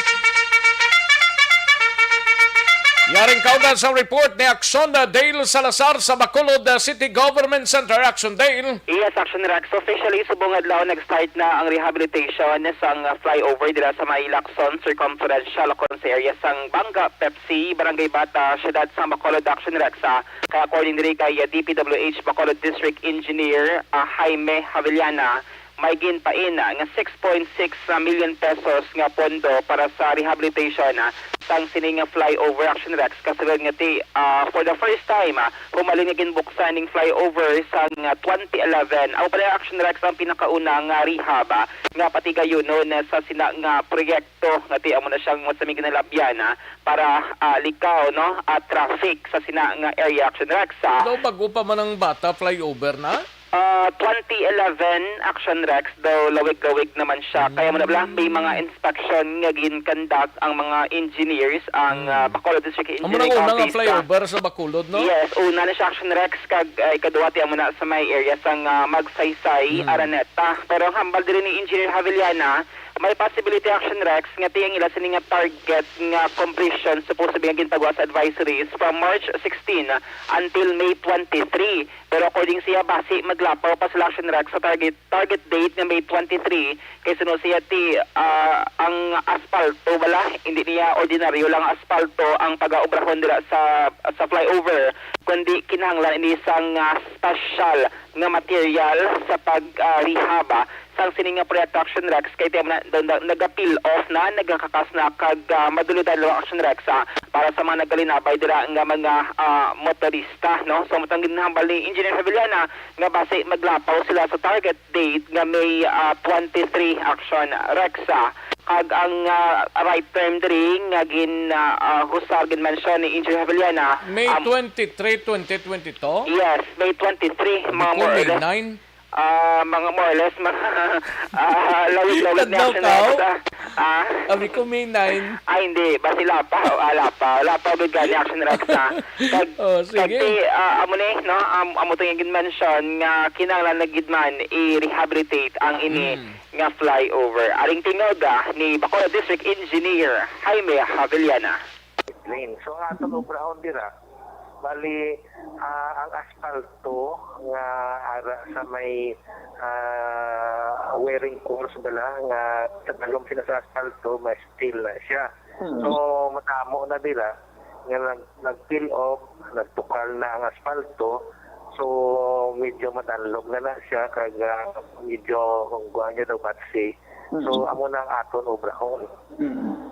Yaring kaugan sa report ni Aksyon na Dale Salazar sa Bacolod, ah, City Government Center. Aksyon, Dale. Yes, Aksyon Rex. Officially, subong adlaw nag-start na ang rehabilitation sang, ah, flyover dira sa may Lacson Circumferential, kon sa area sang Banga, Pepsi, Barangay Bata, Siyudad sa Bacolod, Aksyon Rex. Ah, kay according diri kay, ah, D P W H Bacolod District Engineer, ah, Jaime Javellana, may ginpain, ah, nga six point six million pesos nga pondo para sa rehabilitation, ah, sang sini nga flyover, Aksyon Rex. Kasulod nga ti, ah, for the first time, ah, humalin nga ginbuksan ning flyover sang, ah, twenty eleven. Amo pa na, Aksyon Rex, ang pinakauna nga rehab, ah, nga patigayunon, ah, sa sina nga proyekto nga ti amo na siyang mo sa mga ginalabyan, ah, para, ah, likaw, no, ah, traffic sa sina nga area, Aksyon Rex, ah. Daw bago pa man ang Bata flyover na? Ah, twenty eleven, Aksyon Rex, daw lawig-lawig naman siya. Kaya mo na bala, may mga inspection nga gin-conduct ang mga engineers, ang, Hmm. ah, Bacolod District Amo Engineering nang una nga Office, ah. Flyover sa Bacolod, no? Yes, una na siya, Aksyon Rex, kag, ah, ikaduha ti amo na sa may area sang, ah, Magsaysay, Hmm. Araneta. Pero ang hambal diri ni Engineer Javellana, may possibility, Aksyon Rex, nga ti ang ila sini nga target nga completion supposed to be nga gintagwa sa advisory is from March sixteen until May twenty-three. Pero according siya, basi maglapaw pa sila, Aksyon Rex, sa target target date nga May twenty-three, kay suno siya ti, ah, ang aspalto bala, hindi niya ordinaryo lang aspalto ang pag-aubrahon dira sa, sa flyover, kundi kinahanglan ini sang, ah, special nga material sa pag, ah, rehab, ah, sang sini nga proyekto, Aksyon Rex, kay ti amo na, na, na, naga-peel off na, nagakakas na, kag, ah, maduludan lang, Aksyon Rex, ah, para sa mga nagalinabay dira nga mga, ah, motorista, no? So, matang ginhambal ni Engineer Javellana nga basi maglapaw sila sa target date nga May, ah, twenty-three, Aksyon Rex, ah. Kag ang, ah, right term diri nga gin, ah, ah, husar, gin-mention ni Engineer Javellana, May um, twenty-three, twenty twenty-two? Yes, May twenty-three, mga Biko, more or May less. Nine? Ah, mga more or less, mga, ah, lawig-lawig na Tadlaw Aksyon ka, Rex, oh? Ah. Ah, Biko, May nine. Ah, hindi. Basi lapaw. Ah, lapaw. Lapaw gid gani, Aksyon Rex, ah. Kag, Oh, kag sige. ti, ah, amo ni, no? Am-, amo to yung mention nga kinahanglan na gid man i-rehabilitate ang ini Mm. nga flyover. Aring tingog, ah, ni Bacolod District Engineer Jaime Javellana. Lane. So, ang aton obrahon dira, bali, ah, ang aspalto nga ara sa may, ah, wearing course bala nga tagalong sila sa aspalto, may steel na siya. Mm. So, madamo na dira nga nag-, nag-peel off, nagtukal na ang aspalto. So, medyo madanlog na na siya, kag, ah, medyo, kung kuha niya daw, batsi. So, Mm. amo na ang aton obrahon. Mm.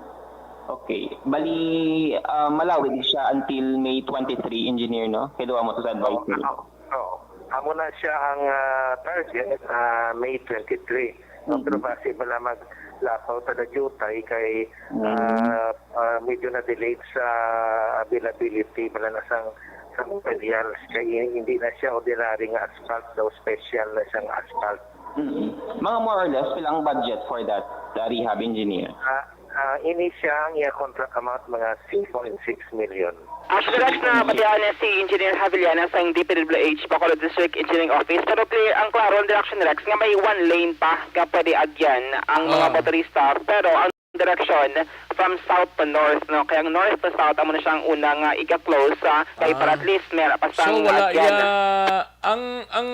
Okay. Bali, ah, malawig siya until May twenty-three, engineer, no? Kay duha mo to sa advisory. Oo, oo. Amo na siya ang, ah, target, ah, May twenty-three. No? Mm. Pero basi bala maglapaw ta na jutay kay, Mm. ah, ah, medyo na-delayed sa availability bala na sang, sang materials. Kay hindi na siya ordinary nga asphalt daw, special na siyang asphalt. Mm. Mga more or less, pila ang budget for that, uh, rehab engineer? Ah, ah, ini siya ang iya contract amount, mga six point six million. Actually, Rex, na batian na si Engineer Havillana sang D P W H Bacolod District Engineering Office, pero clear ang klaro ang direction, Rex, nga may one lane pa nga pwede agyan ang mga Oo. motorista, pero ang direction from south to north, no? Kaya ang north to south, amo na siya ang una nga iga-close, ah, kay Ah. para at least may pa So, sang wala agyan. iya, ang, ang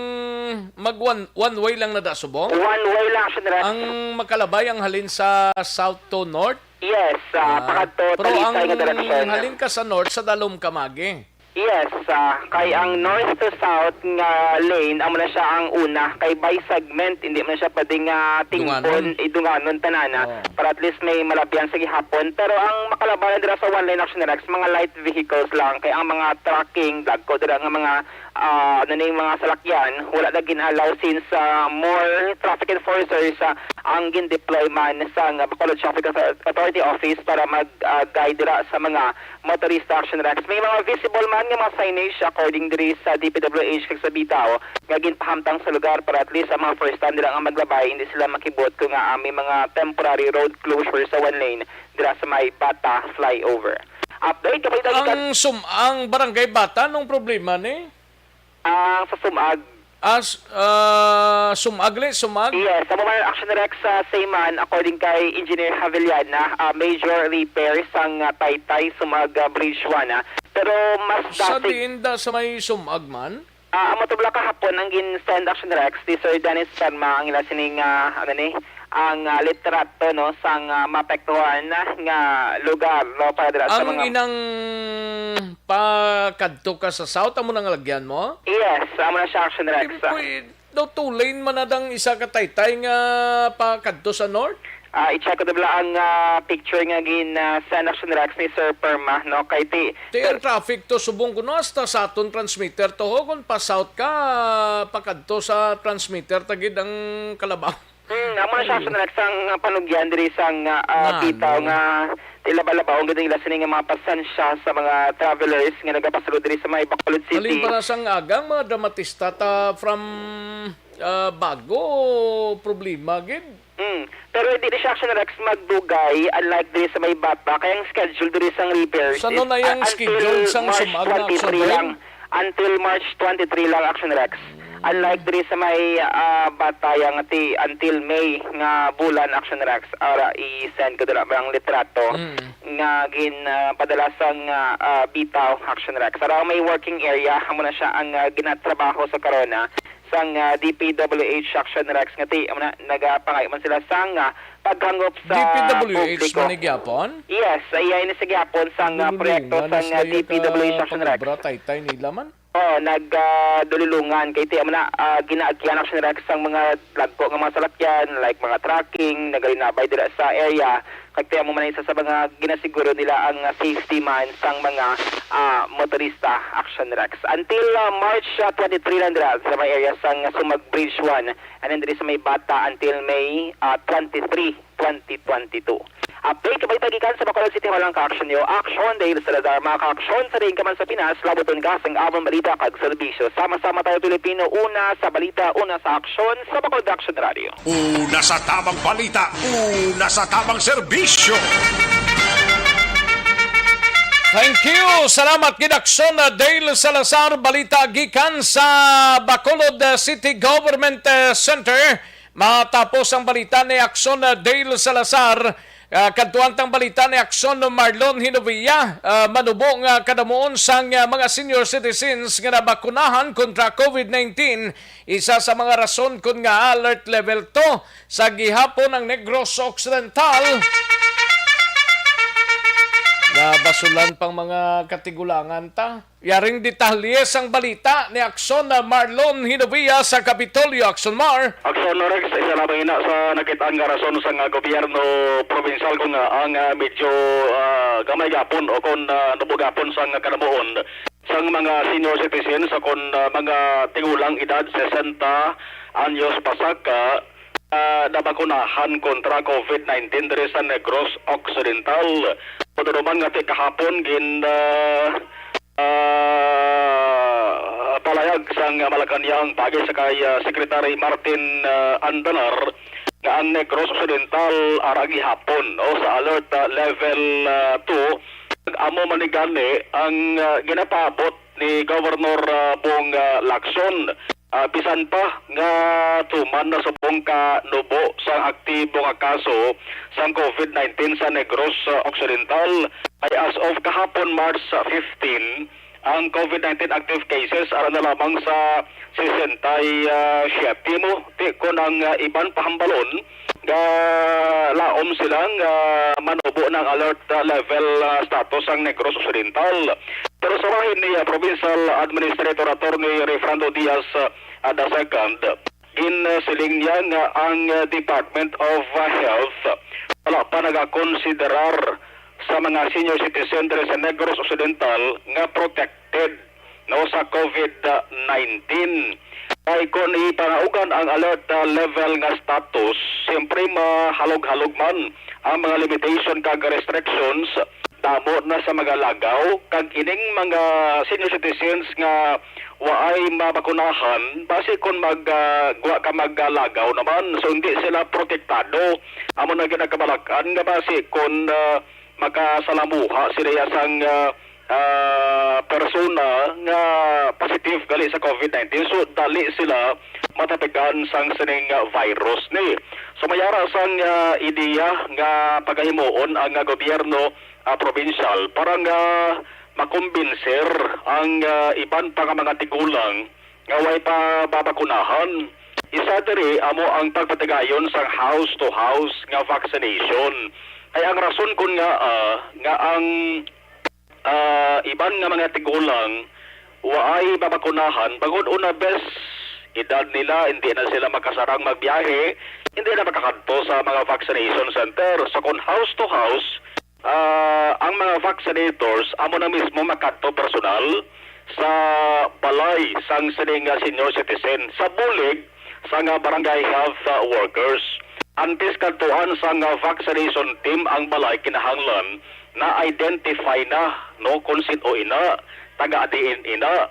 mag one, one way lang na da subong? One way lang siya, Rex. Ang makalabay ang halin sa south to north? Yes, ah, Ah, pakadto pero Talisay ang nga direksyon. halin ka sa north, sa dalom ka magi? Yes, ah, kay ang north to south nga lane, amo na siya ang una. Kay by segment, hindi mo na siya pwedeng, ah, tingpon, Dunganon? idunganon tanana. Oh. Para at least may malabyan sa gihapon. Pero ang makalabayan dira sa one lane action, Rex, mga light vehicles lang. Kay ang mga trucking, dagko dira nga mga, ah, ano ni, mga salakyan, wala na gin-allow since, ah, more traffic enforcers, ah, ang gin-deploy man sa Bacolod Traffic Author-, Authority Office para mag, ah, guide dira sa mga motorista action, Rex. May mga visible man nga mga signage according diri sa D P W H kag sa Bitaw nga ginpahamtang sa lugar para at least ang mga first time dira nga maglabay, hindi sila makibot kung nga, ah, may mga temporary road closure sa one lane dira sa may Bata flyover. Update, kapalitan gikan Ang sum-, ang barangay Bata, anong problema ni? Ang sa Sumag. As, ah, Sumag ni, Sumag? Yes, sa mga action, Rex, sa Sayman, according kay Engineer Havillana, ah, major repair sang, ah, Taytay Sumag, ah, Bridge one, ah. Pero mas Sa dasig diin da sa may Sumag man? Ah, amo to bala kahapon ang gin-send action, Rex, ni Sir Dennis Ferma ang ila sining, ah, ano ni, ang, ah, litrato, no, sang, ah, maapektuhan nga lugar, no, para dira sa Ang mga inang pakadto ka sa south, amo nang lagyan mo? Yes, amo na siya, action, Rex. Di po, eh, daw two lane man na dang isa ka Taytay nga pakadto sa north? Ah, i-check ko na bala ang, ah, picture nga gin, ah, send action, Rex, ni Sir Perma, no? Kay ti-, Ti ang traffic to subong kuno hasta sa aton transmitter to ho, kung pa south ka, pakadto sa transmitter ta gid ang kalabaw. Hmm, amo na siya, Ay. Sa next ang panugyan diri sang, ah, ah, Nga, bitaw no? Nga tila ba labaw ang gid ila sini nga mga pasensya sa mga travelers nga nagapasulod diri sa may Bacolod City. Halin para sang agang mga dramatista ta from, ah, Bago, problema gid. Hmm. Pero hindi na siya, Action Rex, magdugay, unlike diri sa may Bata, kay ang schedule diri sang repair Sa is, nun ay ah, ang until schedule sang March sumag na Action twenty-three lang. Rex? Until March twenty-three lang, Action Rex. Unlike diri sa may, ah, Bataya nga ti-, until May nga bulan, Action Rex, ara i-send ko dira ang litrato Mm. nga gin, ah, padala sang, ah, ah, bitaw, Action Rex. Ara may working area, amo na siya ang, ah, ginatrabaho sa karona sang, ah, D P W H, Action Rex, nga ti-, amo na, nagapangay man sila sang, ah, paghangop sa D P W H publiko. Man ni gyapon? Yes, iya ini sa gyapon sang, ah, Lululungan proyekto na sang, sila ah, yung D P W H, Action Rex. Pangobra, taytay nila man. Oh, nag, ah, dululungan kay ti-, amo na, ah, ginaagyan, Action Rex, sang mga dagko nga mga salakyan, like mga trucking, nagalinabay dira sa area. Kag ti-, amo man isa sa mga ginasiguro nila ang, ah, safety man sang mga, ah, motorista, Action Rex. Until, ah, March, ah, twenty-three lang dira sa may area sang Sumag Bridge one, and then diri sa may Bata until May, ah, twenty-three, twenty twenty-two. Update, kabalita gikan sa Bacolod City Hall ang ka-action niyo. Action, Dale Salazar, mga ka-action, sa diin ka man sa Pinas, labuton ka sang amon balita kag serbisyo. Sama-sama tayo, Pilipino, una sa balita, una sa aksyon, sa Bacolod Action Radio. Una sa tamang balita, una sa tamang serbisyo. Thank you. Salamat gid, Aksyon, uh, Dale Salazar. Balita gikan sa Bacolod, uh, City Government, uh, Center. Matapos ang balita ni Aksyon, uh, Dale Salazar, uh, kadtuan tang balita ni Aksyon Marlon Hinovia, uh, manubo nga kadamuon sang, uh, mga senior citizens nga nabakunahan kontra COVID nineteen. Isa sa mga rason kon nga alert level two sa gihapon ang Negros Occidental. Nabasulan pang mga katigulangan ta. Yaring detalye sang balita ni Aksyon na Marlon Hinovia sa Kapitolyo. Aksyon, Mar. Aksyon, Rex, isa lamang ina sa nakit-an nga rason sang, ah, gobyerno probinsyal kung, ah, ang, ah, medyo, ah, gamay gapon o kung, ah, nubo gapon sang kadamuon sang mga senior citizens o kon, ah, mga tigulang edad sesenta anyos pasaka, ah, nabakunahan kontra COVID nineteen diri sa Negros Occidental. Pwede naman nga ti kahapon gin, ah, ah, Pahayag sang Malacañang paagi sa kay, ah, Secretary Martin, ah, Andanar nga ang Negros Occidental ara gihapon, no, sa alert, ah, level, ah, two. Amo man ni gani ang, ah, ginapaabot ni Governor, ah, Bong, ah, Lacson. Ah, bisan pa nga tuman na subong ka nubo sang aktibo nga kaso sang COVID nineteen sa Negros, ah, Occidental, ay as of kahapon, March, ah, fifteen, ang COVID nineteen active cases ara na lamang sa sesenta y siete mo. Ti kon ang, ah, iban pahambalon nga laom sila nga manubo ng alert, ah, level, ah, status ang Negros Occidental. Pero sa bahin ni, ah, Provincial Administrator Attorney Refrando Diaz, ah, the second, ginsiling niya nga ang, ah, Department of, ah, Health wala pa nagakonsiderar sa mga senior citizen diri sa Negros Occidental nga protected, no, sa COVID nineteen. Kay kon ipangaugan ang alert, ah, level nga status, siyempre mahalog-halog man ang mga limitation kag restrictions. Damo na sa mga lagaw, kag ining mga senior citizens nga waay mabakunahan, basi kon mag, ah, gwa ka maglagaw naman, so hindi sila protektado. Amo na ginakabalak-an nga basi kon, ah, makasalamuha sila ya sang, ah, ah, persona nga positive gali sa COVID nineteen, so dali sila matapigan sang sining, ah, virus ni. So may ara sang, ah, ideya nga pagahimuon ang, ah, gobyerno, ah, probinsyal para nga makumbinser ang, ah, iban pa nga mga tigulang nga way pa babakunahan. Isa diri amo ang pagpatigayon sang house to house nga vaccination. Kay ang rason kon nga, ah, nga ang, ah, iban nga mga tigulang waay babakunahan, bangod una bes edad nila, hindi na sila makasarang magbiyahe, hindi na makakadto sa mga vaccination center. So kon house to house, ah, ang mga vaccinators amo na mismo makadto personal sa balay sang sining, ah, senior citizen sa bulig sang, ah, barangay health, ah, workers. Antes kadtuan sang, ah, vaccination team ang balay, kinahanglan na-identify na, no, kung sin-o ina, taga diin ina,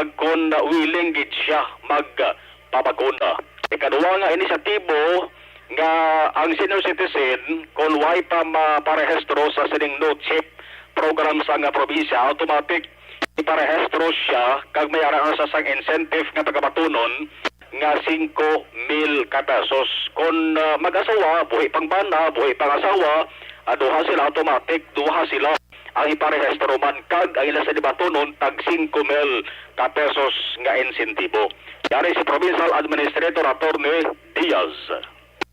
kag kon willing gid siya magpabakuna. Ikaduha nga inisyatibo nga ang senior citizen, kon way pa maparehistro sa sining no chip program sa nga probinsya, automatic iparehistro siya kag may ara na siya sang incentive nga pagabatunon nga singko mil ka pesos. Kon, ah, mag-asawa, buhi pang bana, buhi pang asawa, ah, duha sila, automatic, duha sila ang iparehistro man, kag ang ila sa dibatunon tag singko mil ka pesos nga insentibo. Yari si Provincial Administrator Attorney Diaz.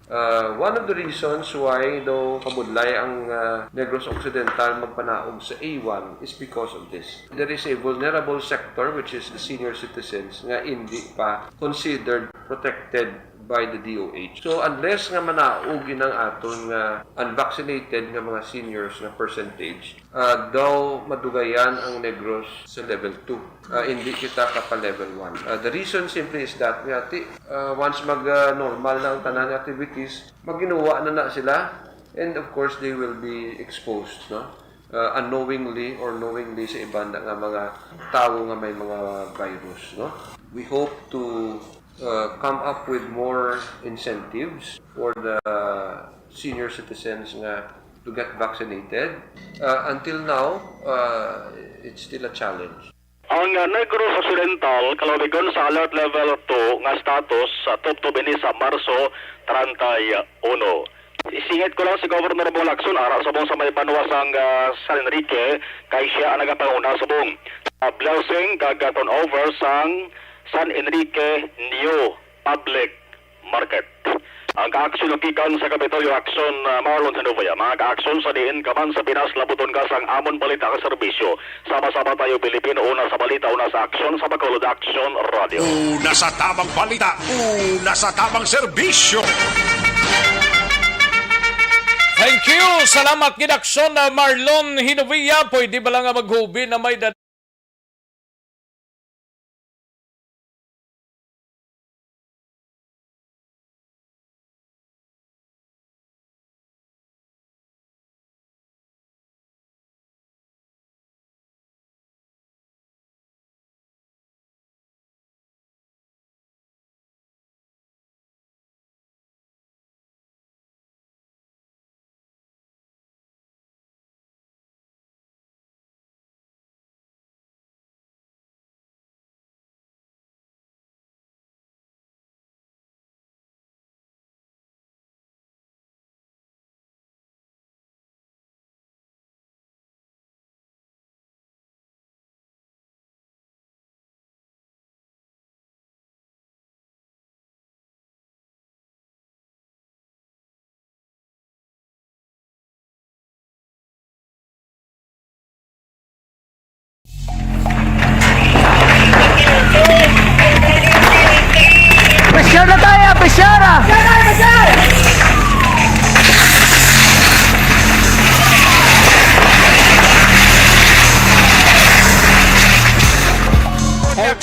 Uh, one of the reasons why daw kabudlay ang, uh, Negros Occidental magpanaog sa A one is because of this. There is a vulnerable sector, which is the senior citizens, nga indi pa considered protected by the D O H. So unless nga manaog inang aton nga unvaccinated nga mga seniors nga percentage, ah, daw madugayan ang Negros sa level two. Ah, hindi kita kapa level one. Ah, the reason simply is that nga ti, ah, once mag, ah, normal na ang tanan nga activities, maghinuwa na na sila, and of course they will be exposed, no? Ah, unknowingly or knowingly sa iban nga mga tawo nga may mga virus, no? We hope to, ah, come up with more incentives for the senior citizens nga to get vaccinated. Uh, until now, uh, it's still a challenge. Ang, uh, Negros Occidental kalabigon sa Alert Level two nga status sa tubtob ini sa Marso treinta y uno. Isingit ko lang si Governor Bong Lacson, ara subong sa may banwa sang, uh, San Enrique, kay siya ang nagapanguna subong sa blessing kag turnover sang San Enrique New Public Market. Ang kaaksyon gikan sa Kapitolyo Aksyon, ah, Marlon Genovia. Mga kaaksyon, sa diin ka man sa Pinas, labuton ka sang amon balita kag serbisyo. Sama-sama tayo, Pilipino, una sa balita, una sa aksyon, sa Bacolod Aksyon Radio. Una sa tamang balita, una sa tamang serbisyo. Thank you. Salamat gid, Aksyon, ah, Marlon Genovia. Pwede ba lang nga maghubi na may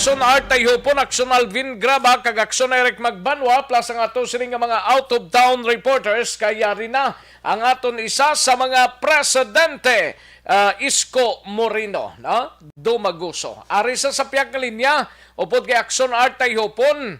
Action Art Tayhupon, Action Alvin Graba, kag Action Eric Magbanwa, plus ang ato sini nga mga out-of-town reporters, kay yari na ang aton isa sa mga presidente, ah, Isko Moreno, no? Dumaguso. Ari sa, sa pihak nga linya, upod kay Action Art Tayhupon.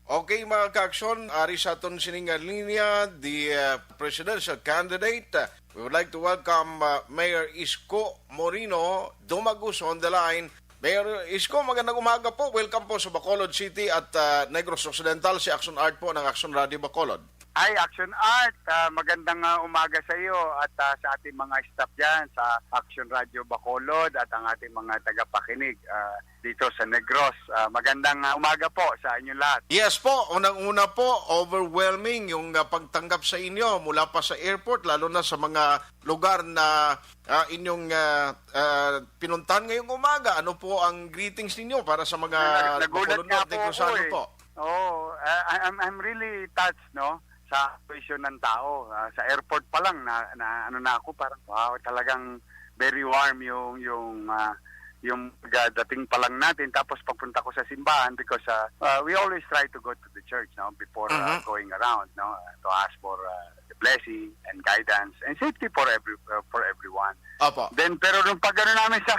Okay, mga ka-aksyon, ari sa aton sining nga linya, the, uh, presidential candidate. Uh, we would like to welcome, uh, Mayor Isko Moreno Dumaguso on the line. Mayor Isko, magandang umaga po. Welcome po sa Bacolod City at, uh, Negros Occidental. Si Action Art po ng Action Radio Bacolod. Hi, Action Art. Ah, magandang, ah, umaga sa iyo at, ah, sa ating mga staff dyan sa Action Radio Bacolod at ang ating mga tagapakinig, ah, dito sa Negros. Ah, magandang, ah, umaga po sa inyong lahat. Yes po, unang-una po, overwhelming yung, ah, pagtanggap sa inyo mula pa sa airport, lalo na sa mga lugar na, ah, inyong, ah, ah, pinuntahan ngayong umaga. Ano po ang greetings ninyo para sa mga Nag-, nagulat Bacolodnon, nga po ako Negrosano eh. po? Oo, ah, I-, I'm, I'm really touched, no, sa attention ng tao. Ah, sa airport pa lang, na, na ano na ako, parang, wow, talagang very warm yung, yung, ah, yung pagdating pa lang natin. Tapos pagpunta ko sa simbahan, because, ah, ah, we always try to go to the church, no, before, ah, Mhm. going around, no, to ask for, ah, the blessing and guidance and safety for every, uh, for everyone. Opo. Then, pero nung pag-ano namin sa,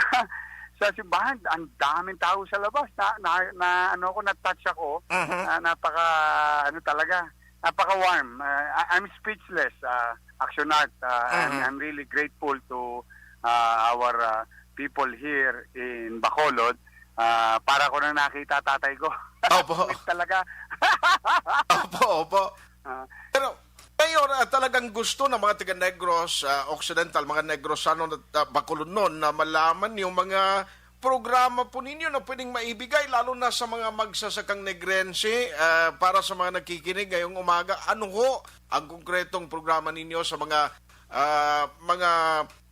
sa simbahan, ang daming tao sa labas. Na, na, na, ano ako, na-touch ako. Mhm. Ah, napaka, ano talaga, napaka-warm. Ah, I-, I'm speechless, ah, Action Art. Ah, I'm, Mhm. I'm really grateful to, ah, our, ah, people here in Bacolod. Ah, para ko nang nakita tatay ko. Opo. Talaga. Opo, opo. Ah. Pero, Mayor, ah, talagang gusto ng mga taga Negros, ah, Occidental, mga Negrosano at, ah, Bacolodnon na malaman yung mga programa po ninyo na pwedeng maibigay, lalo na sa mga magsasakang Negrense, ah, para sa mga nagkikinig ngayong umaga. Ano ho ang konkretong programa ninyo sa mga, ah, mga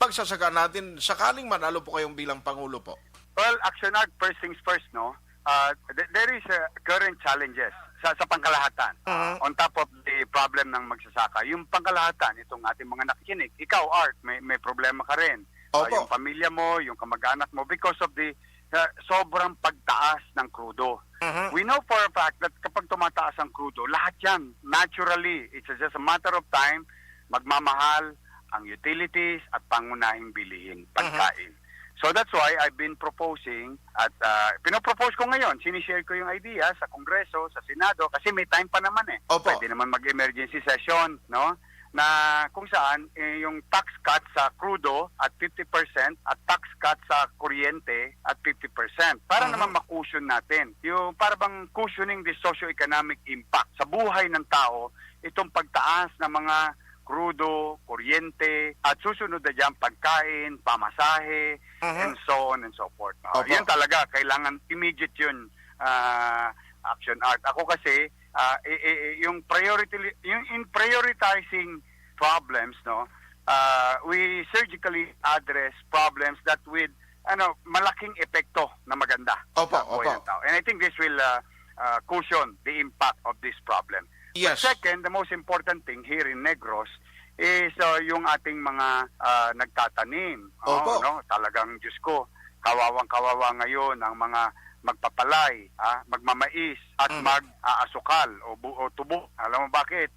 pagsasaka natin sakaling manalo po kayong bilang Pangulo po? Well, Action Art, first things first, no? Uh, th-, there is, uh, current challenges sa, sa pangkalahatan. Uh, Mhm. on top of the problem ng magsasaka, yung pangkalahatan, itong ating mga nakikinig, ikaw, Art, may, may problema ka rin. Uh, Opo. yung pamilya mo, yung kamag-anak mo, because of the, uh, sobrang pagtaas ng krudo. Mhm. We know for a fact that kapag tumataas ang krudo, lahat yan, naturally, it's just a matter of time, magmamahal ang utilities at pangunahing bilihin, Mhm. pagkain. So that's why I've been proposing at, ah, pinopropose ko ngayon, sinishare ko yung idea sa Kongreso, sa Senado, kasi may time pa naman eh. Opo. Pwede naman mag-emergency session, no? Na kung saan, eh, yung tax cut sa krudo at fifty percent at tax cut sa kuryente at fifty percent. Para Mhm. naman ma-cushion natin. Yung para bang cushioning the socio-economic impact sa buhay ng tao, itong pagtaas ng mga krudo, kuryente, at susunod na dyan, pagkain, pamasahe, Mhm. and so on and so forth. Ah, Opo. yan talaga, kailangan immediate yun, ah, Action Art. Ako kasi, ah, i-, i-, i-, yung priority, yung in prioritizing problems, no, ah, we surgically address problems that with, ano, malaking epekto na maganda Opo, sa buhay opo. ng tao. And I think this will, ah, ah, cushion the impact of this problem. Yes. But second, the most important thing here in Negros is, ah, yung ating mga, ah, nagtatanim. Oh, Opo. no? Talagang, Diyos ko, kawawang-kawawa ngayon ang mga magpapalay, ah, magmamais at Mhm. mag-aasukal o bu-, o tubo. Alam mo bakit?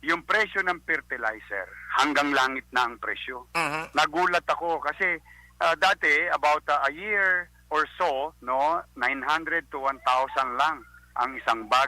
Yung presyo ng fertilizer, hanggang langit na ang presyo. Mhm. Nagulat ako kasi, ah, dati, about, ah, a year or so, no, nine hundred to one thousand lang ang isang bag.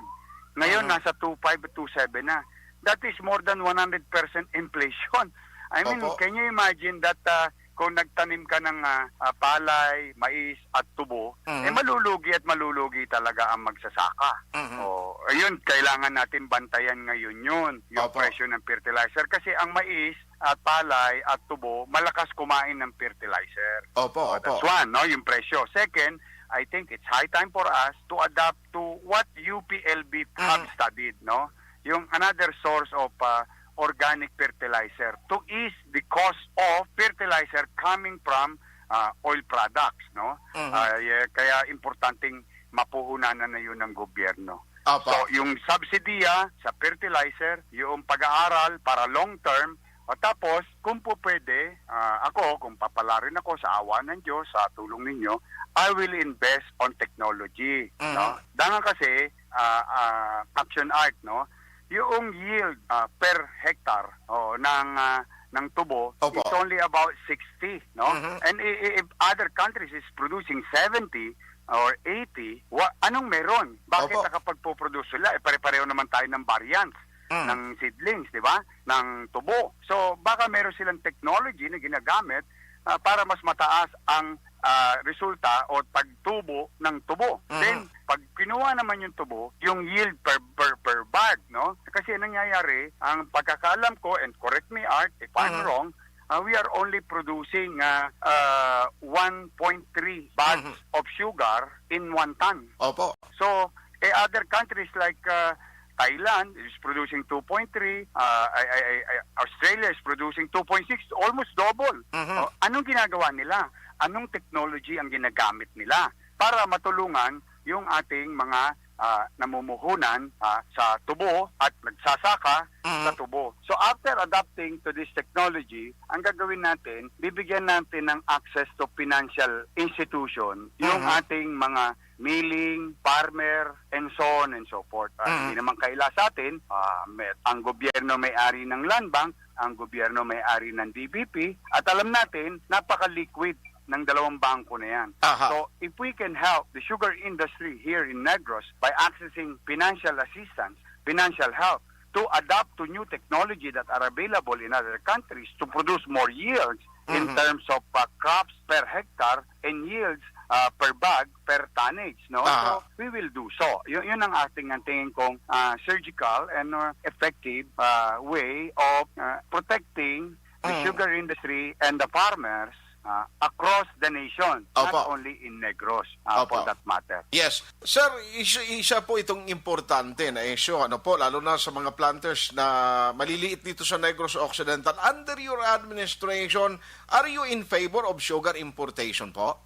Ngayon, Mhm. nasa two five, two seven na. That is more than one hundred percent inflation. I mean, Opo. can you imagine that, ah, kung nagtanim ka ng, ah, ah, palay, mais, at tubo, Mhm. eh, malulugi at malulugi talaga ang magsasaka. Mhm. O, ayun, kailangan natin bantayan ngayon yun, yung Opo. presyo ng fertilizer. Kasi ang mais at palay at tubo, malakas kumain ng fertilizer. Opo, O, opo. that's one, no, yung presyo. Second, I think it's high time for us to adapt to what U P L B have Mhm. studied, no? Yung another source of, ah, organic fertilizer to ease the cost of fertilizer coming from, ah, oil products, no? Mhm. Ah, y-, kaya importanteng mapuhunanan na yun ng gobyerno. Opo. So, yung subsidiya sa fertilizer, yung pag-aaral para long term, Tapos, kung po pwede, ah, ako, kung papalarin ako sa awa ng Diyos, sa tulong ninyo, I will invest on technology, Mhm. no? Danga kasi, ah, ah, Action Art, no? Yung yield, ah, per hectare, o, ng, ah, ng tubo, Opo. it's only about sixty, no? Mhm. And i- i- if other countries is producing seventy or eighty, wa- anong meron? Bakit Opo. nakapagpo-produce sila? Eh, pare-pareho naman tayo ng variants Mhm. ng seedlings, di ba? Ng tubo. So, baka meron silang technology na ginagamit, ah, para mas mataas ang, ah, resulta o pagtubo ng tubo. Mhm. Then, pag kinuha naman yung tubo, yung yield per, per, per bag, no? Kasi nangyayari, ang pagkakaalam ko, and correct me, Art, if I'm Mhm. wrong, ah, we are only producing, ah, ah, one point three bags Mhm. of sugar in one ton. Opo. So, eh, other countries like, ah, Thailand is producing two point three, ah, I- I- I- I- Australia is producing two point six, almost double. Mhm. Oh, anong ginagawa nila? Anong technology ang ginagamit nila para matulungan yung ating mga, ah, namumuhunan, ah, sa tubo at nagsasaka Mhm. sa tubo? So, after adapting to this technology, ang gagawin natin, bibigyan natin ng access to financial institution yung Mhm. ating mga milling, farmer, and so on and so forth. Ah, Mhm. hindi naman kaila sa atin, ah, may- ang gobyerno may-ari ng land bank, ang gobyerno may-ari ng D B P, at alam natin, napaka-liquid ng dalawang bangko na yan. Aha. So, if we can help the sugar industry here in Negros by accessing financial assistance, financial help, to adapt to new technology that are available in other countries to produce more yields in Mhm. terms of, uh, crops per hectare and yields, uh, per bag, per tonnage, no? Aha. So, we will do so. Yun, yun ang ating, ang tingin kong, uh, surgical and, uh, effective, uh, way of, uh, protecting the Mhm. sugar industry and the farmers, uh, across the nation, not Opo. only in Negros, uh, for Opo. that matter. Yes. Sir, isa, isa po itong importante na issue, ano po, lalo na sa mga planters na maliliit dito sa Negros Occidental. Under your administration, are you in favor of sugar importation po?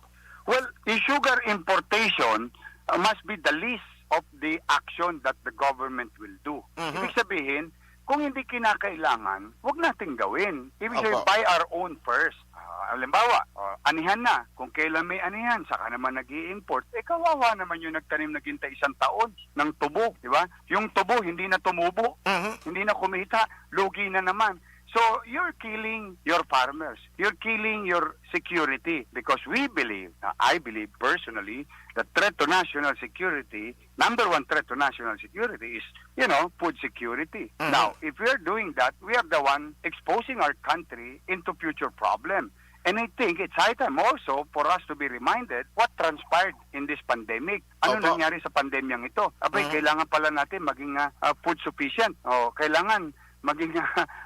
Well, the sugar importation, uh, must be the least of the action that the government will do. Mhm. Ibig sabihin, kung hindi kinakailangan, wag nating gawin. Ibig sabihin, Opo. buy our own first. Ah, halimbawa, oh, anihan na. Kung kailan may anihan, saka naman nag-i-import. Eh, kawawa naman yung nagtanim naghintay isang taon ng tubo, di ba? Yung tubo, hindi na tumubo, Mhm. hindi na kumita, lugi na naman. So, you're killing your farmers. You're killing your security because we believe, uh, I believe personally, the threat to national security, number one threat to national security is, you know, food security. Mhm. Now, if we are doing that, we are the one exposing our country into future problem. And I think it's high time also for us to be reminded what transpired in this pandemic. Ano Opo. nangyari sa pandemyang ito? Abay, Mhm. kailangan pala natin maging, ah, ah, food sufficient. O, kailangan maging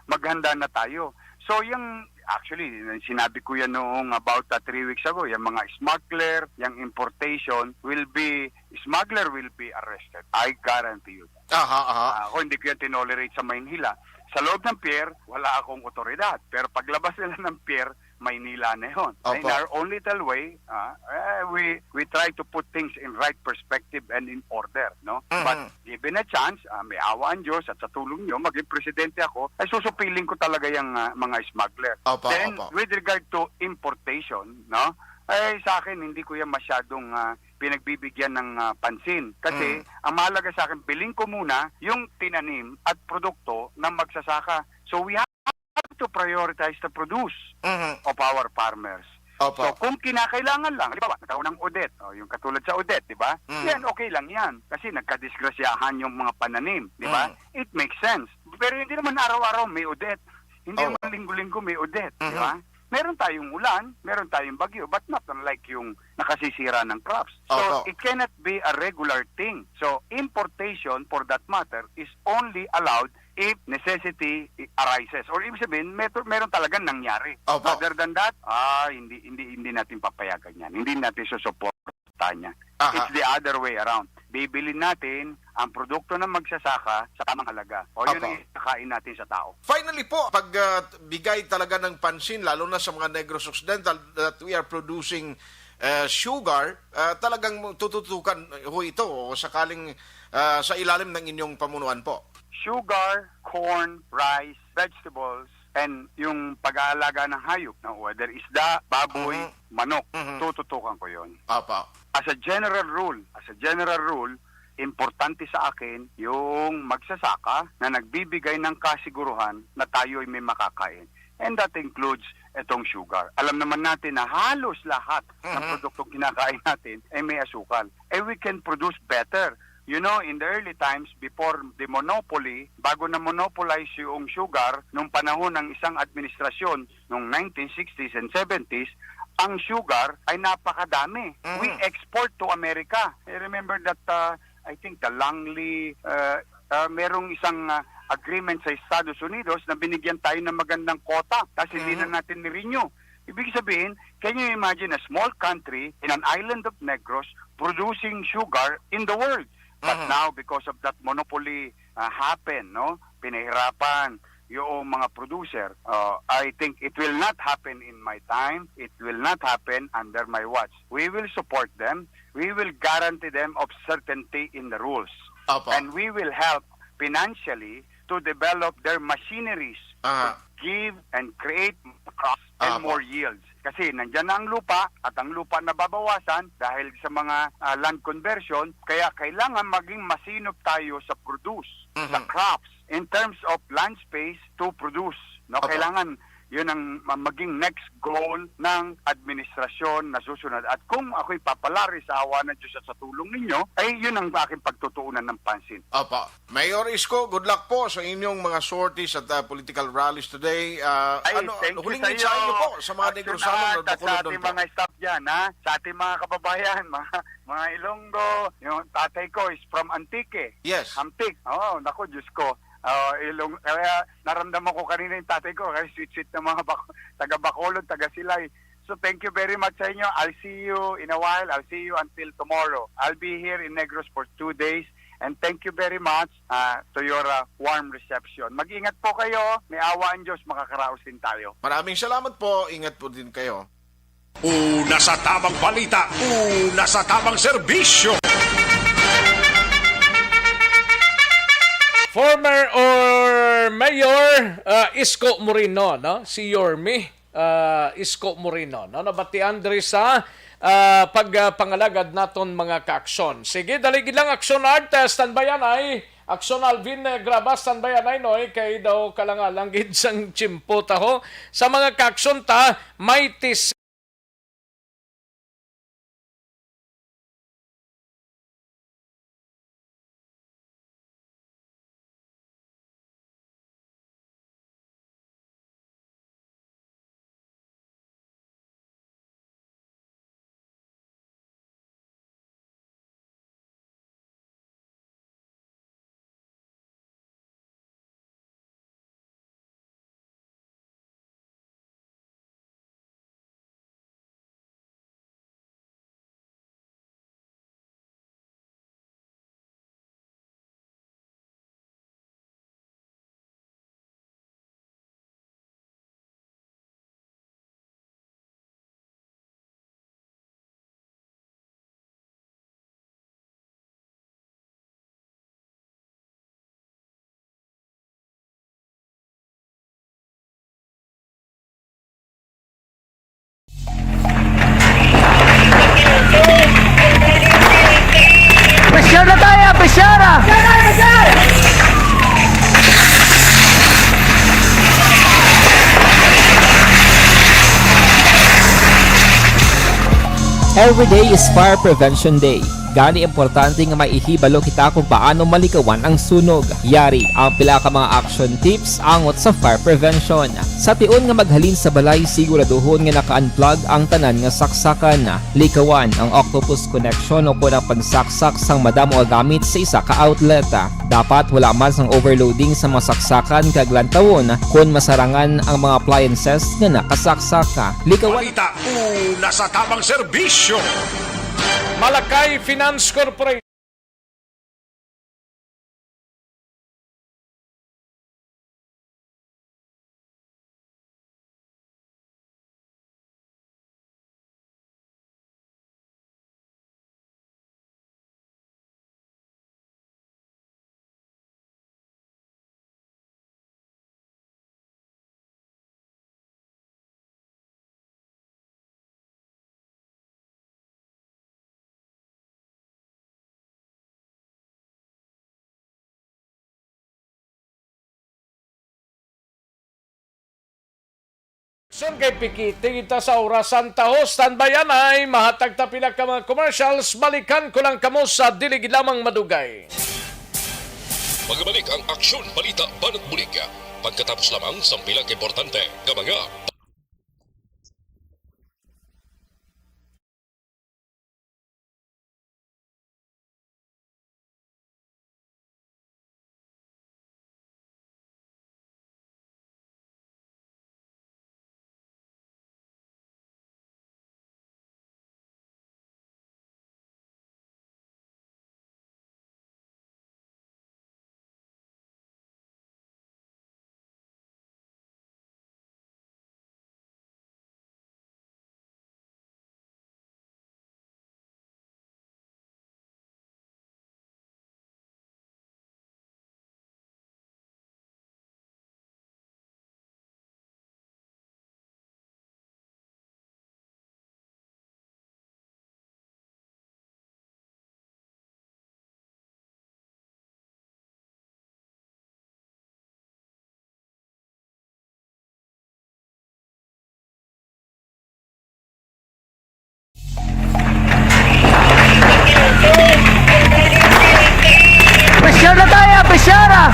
maghanda na tayo. So, yung, actually, sinabi ko yan noong about, ah, three weeks ago, yung mga smuggler, yung importation will be, smuggler will be arrested. I guarantee you that. Aha, aha. Ah, ako, hindi ko yan tinolerate sa Maynila. Sa loob ng pier, wala akong otoridad. Pero paglabas nila ng pier, Maynila na yun. Opo. In our own little way, ah, eh, we, we try to put things in right perspective and in order, no? Mhm. But given a chance, ah, may awa ang Diyos at sa tulong nyo, maging presidente ako, ay susupiling ko talaga yung, ah, mga smuggler. Opo, Then, opo. with regard to importation, no? Ay sa akin, hindi ko yan masyadong, ah, pinagbibigyan ng, ah, pansin. Kasi, Mm. ang mahalaga sa akin, bilhin ko muna yung tinanim at produkto ng magsasaka. So, we have to prioritize the produce Mhm. of our farmers. Opo. So, kung kinakailangan lang, halimbawa, nagkaroon ng Odette, o, yung katulad sa Odette, di ba? Mhm. Yan, okay lang yan. Kasi nagkadisgrasyahan yung mga pananim, di ba? Mm. It makes sense. Pero hindi naman araw-araw may Odette. Hindi Opo. naman linggo-linggo may Odette, di Mhm. ba? Meron tayong ulan, meron tayong bagyo, but not unlike yung nakasisira ng crops. So, Opo. it cannot be a regular thing. So, importation, for that matter, is only allowed if necessity arises. Or ibig sabihin, may, meron talagang nangyari. Opo. Other than that, ah, hindi, hindi, hindi natin papayagan yan. Hindi natin susuportahan yan. Aha. It's the other way around. Bibilin natin ang produkto ng magsasaka sa tamang halaga. O yun Opo. ang ikakain natin sa tao. Finally po, pag, ah, bigay talaga ng pansin, lalo na sa mga Negros Occidental, that we are producing, ah, sugar, ah, talagang tututukan ho ito o sakaling, ah, sa ilalim ng inyong pamunuan po? Sugar, corn, rice, vegetables, and yung pag-aalaga ng hayop, no? Whether isda, baboy, Mhm. manok, Mhm. tututukan ko yon. Apa. As a general rule, as a general rule, importante sa akin yung magsasaka na nagbibigay ng kasiguruhan na tayo'y may makakain. And that includes itong sugar. Alam naman natin na halos lahat ng Mhm. produktong kinakain natin ay may asukal. And we can produce better. You know, in the early times, before the monopoly, bago na monopolize yung sugar, nung panahon ng isang administrasyon, nung nineteen sixties and seventies, ang sugar ay napakadami. We Mhm. export to America. I remember that, uh, I think the Langley, uh, uh, merong isang, uh, agreement sa Estados Unidos na binigyan tayo ng magandang quota, tapos hindi Mhm. na natin ni-renew. Ibig sabihin, can you imagine a small country in an island of Negros producing sugar in the world? But Mhm. now, because of that monopoly, uh, happen, no? Pinahirapan yung mga producer. Uh, I think it will not happen in my time. It will not happen under my watch. We will support them. We will guarantee them of certainty in the rules. Apa. And we will help financially to develop their machineries to Ah. give and create more crops and Apa. more yields. Kasi nandyan na ang lupa at ang lupa nababawasan dahil sa mga, ah, land conversion, kaya kailangan maging masinop tayo sa produce, sa Mhm. crops, in terms of land space to produce. No, Apa. kailangan yun ang ma-, maging next goal ng administrasyon na susunod. At kung ako'y papalari sa awa ng Diyos at sa tulong ninyo, ay yun ang aking pagtutuunan ng pansin. Apa. Mayor Isko, good luck po sa inyong mga sorties at, ah, political rallies today. Ah, Ay, ano, thank you huling sa mensahe niyo iyo, po sa mga Action Negrosanon na Art, at sa bakulod ating doon po. mga staff dyan, ha? Sa ating mga kababayan, mga, mga Ilonggo, yung tatay ko is from Antique. Yes. Antique. Oo, naku, Diyos ko. Ah, Ilong-, kaya naramdaman ko kanina yung tatay ko, kaya sweet-sweet ng mga Bac-, taga Bacolod, taga Silay. So, thank you very much sa inyo. I'll see you in a while. I'll see you until tomorrow. I'll be here in Negros for two days. And thank you very much, ah, to your, ah, warm reception. Mag-ingat po kayo. May awa ang Diyos, makakaraos din tayo. Maraming salamat po. Ingat po din kayo. Una sa tamang balita, una sa tamang serbisyo. Former or Mayor, ah, Isko Moreno, no? Si Yorme, ah, Isko Moreno, no? Nabatian diri sa, ah, pag, ah, pangalagad naton mga kaaksyon. Sige, dali gid lang, Action Art, ah, standby anay. Action Alvin, eh, Graba, standby anay, no? Eh, kay daw kalangalang gid sang tiyempo ta, ho. Sa mga kaaksyon ta, may tis- Pressure na tayo, pressure na! Every day is Fire Prevention Day. Gani, importante nga maihibalo kita kung paano malikawan ang sunog. Yari ang pila ka mga action tips angot sa fire prevention. Sa tion nga maghalin sa balay, siguraduhon nga naka-unplug ang tanan nga saksakan. Likawan ang octopus connection o kon ang pagsaksak sang madamo nga gamit sa isa ka outlet. Dapat wala man sang overloading sa mga saksakan kag lantawon kon masarangan ang mga appliances nga nakasaksak. Likawan Balita, una sa tamang serbisyo. Malakay Finance Corporation. Son kay pikiti kita sa orasan taho. Standby anay, mahatag ta pila ka mga commercials. Balikan ko lang kamo sa dili gid lamang madugay. Magabalik ang Aksyon Balita Banat Bulig pagkatapos lamang sang pila ka importante nga mga Pressure na tayo, pressure ah!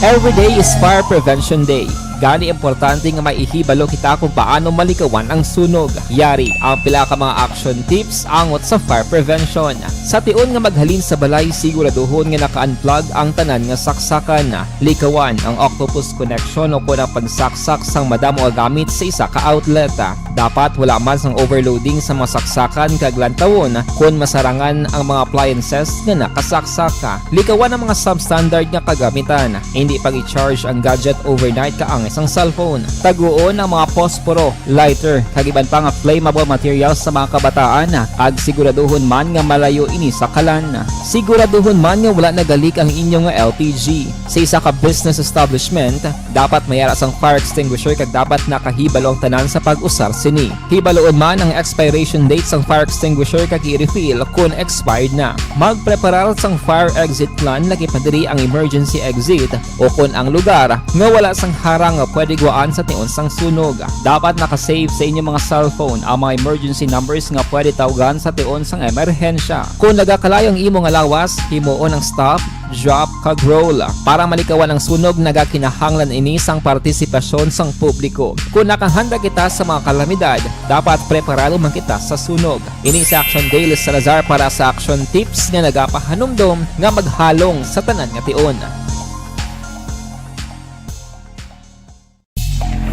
Every day is Fire Prevention Day. Gani, importante nga maihibalo kita kung paano malikawan ang sunog. Yari ang pila ka mga action tips angot sa fire prevention. Sa tion nga maghalin sa balay, siguraduhon nga naka-unplug ang tanan nga saksakan. Likawan ang octopus connection o kon ang pagsaksak sang madamo nga gamit sa isa ka outlet. Dapat wala man sang overloading sa mga saksakan kag lantawon kon masarangan ang mga appliances nga nakasaksak. Likawan ang mga substandard nga kagamitan. Hindi pag-i-charge ang gadget overnight kaangay sang cellphone. Taguon ang mga posporo, lighter, kag iban pa nga flammable materials sa mga kabataan, kag siguraduhon man nga malayo ini sa kalan. Siguraduhon man nga wala nagalik ang inyo nga L P G. Sa isa ka business establishment, dapat may ara sang fire extinguisher kag dapat nakahibalo ang tanan sa pag-usar sini. Hibaloon man ang expiration date sang fire extinguisher kag i-refill kon expired na. Magpreparar sang fire exit plan, lakip na diri ang emergency exit o kon ang lugar nga wala sang harang nga pwede guwaan sa tion sang sunog. Dapat naka-save sa inyo mga cellphone ang mga emergency numbers nga pwede tawgan sa tion sang emerhensya. Kon nagakalayo ang imo nga lawas, himuon ang stop, drop, kag roll. Para malikawan ang sunog, nagakinahanglan ini sang partisipasyon sang publiko. Kon nakahanda kita sa mga kalamidad, dapat preparado man kita sa sunog. Ini si Action Dale Salazar para sa Action Tips nga nagapahanumdom nga maghalong sa tanan nga tion.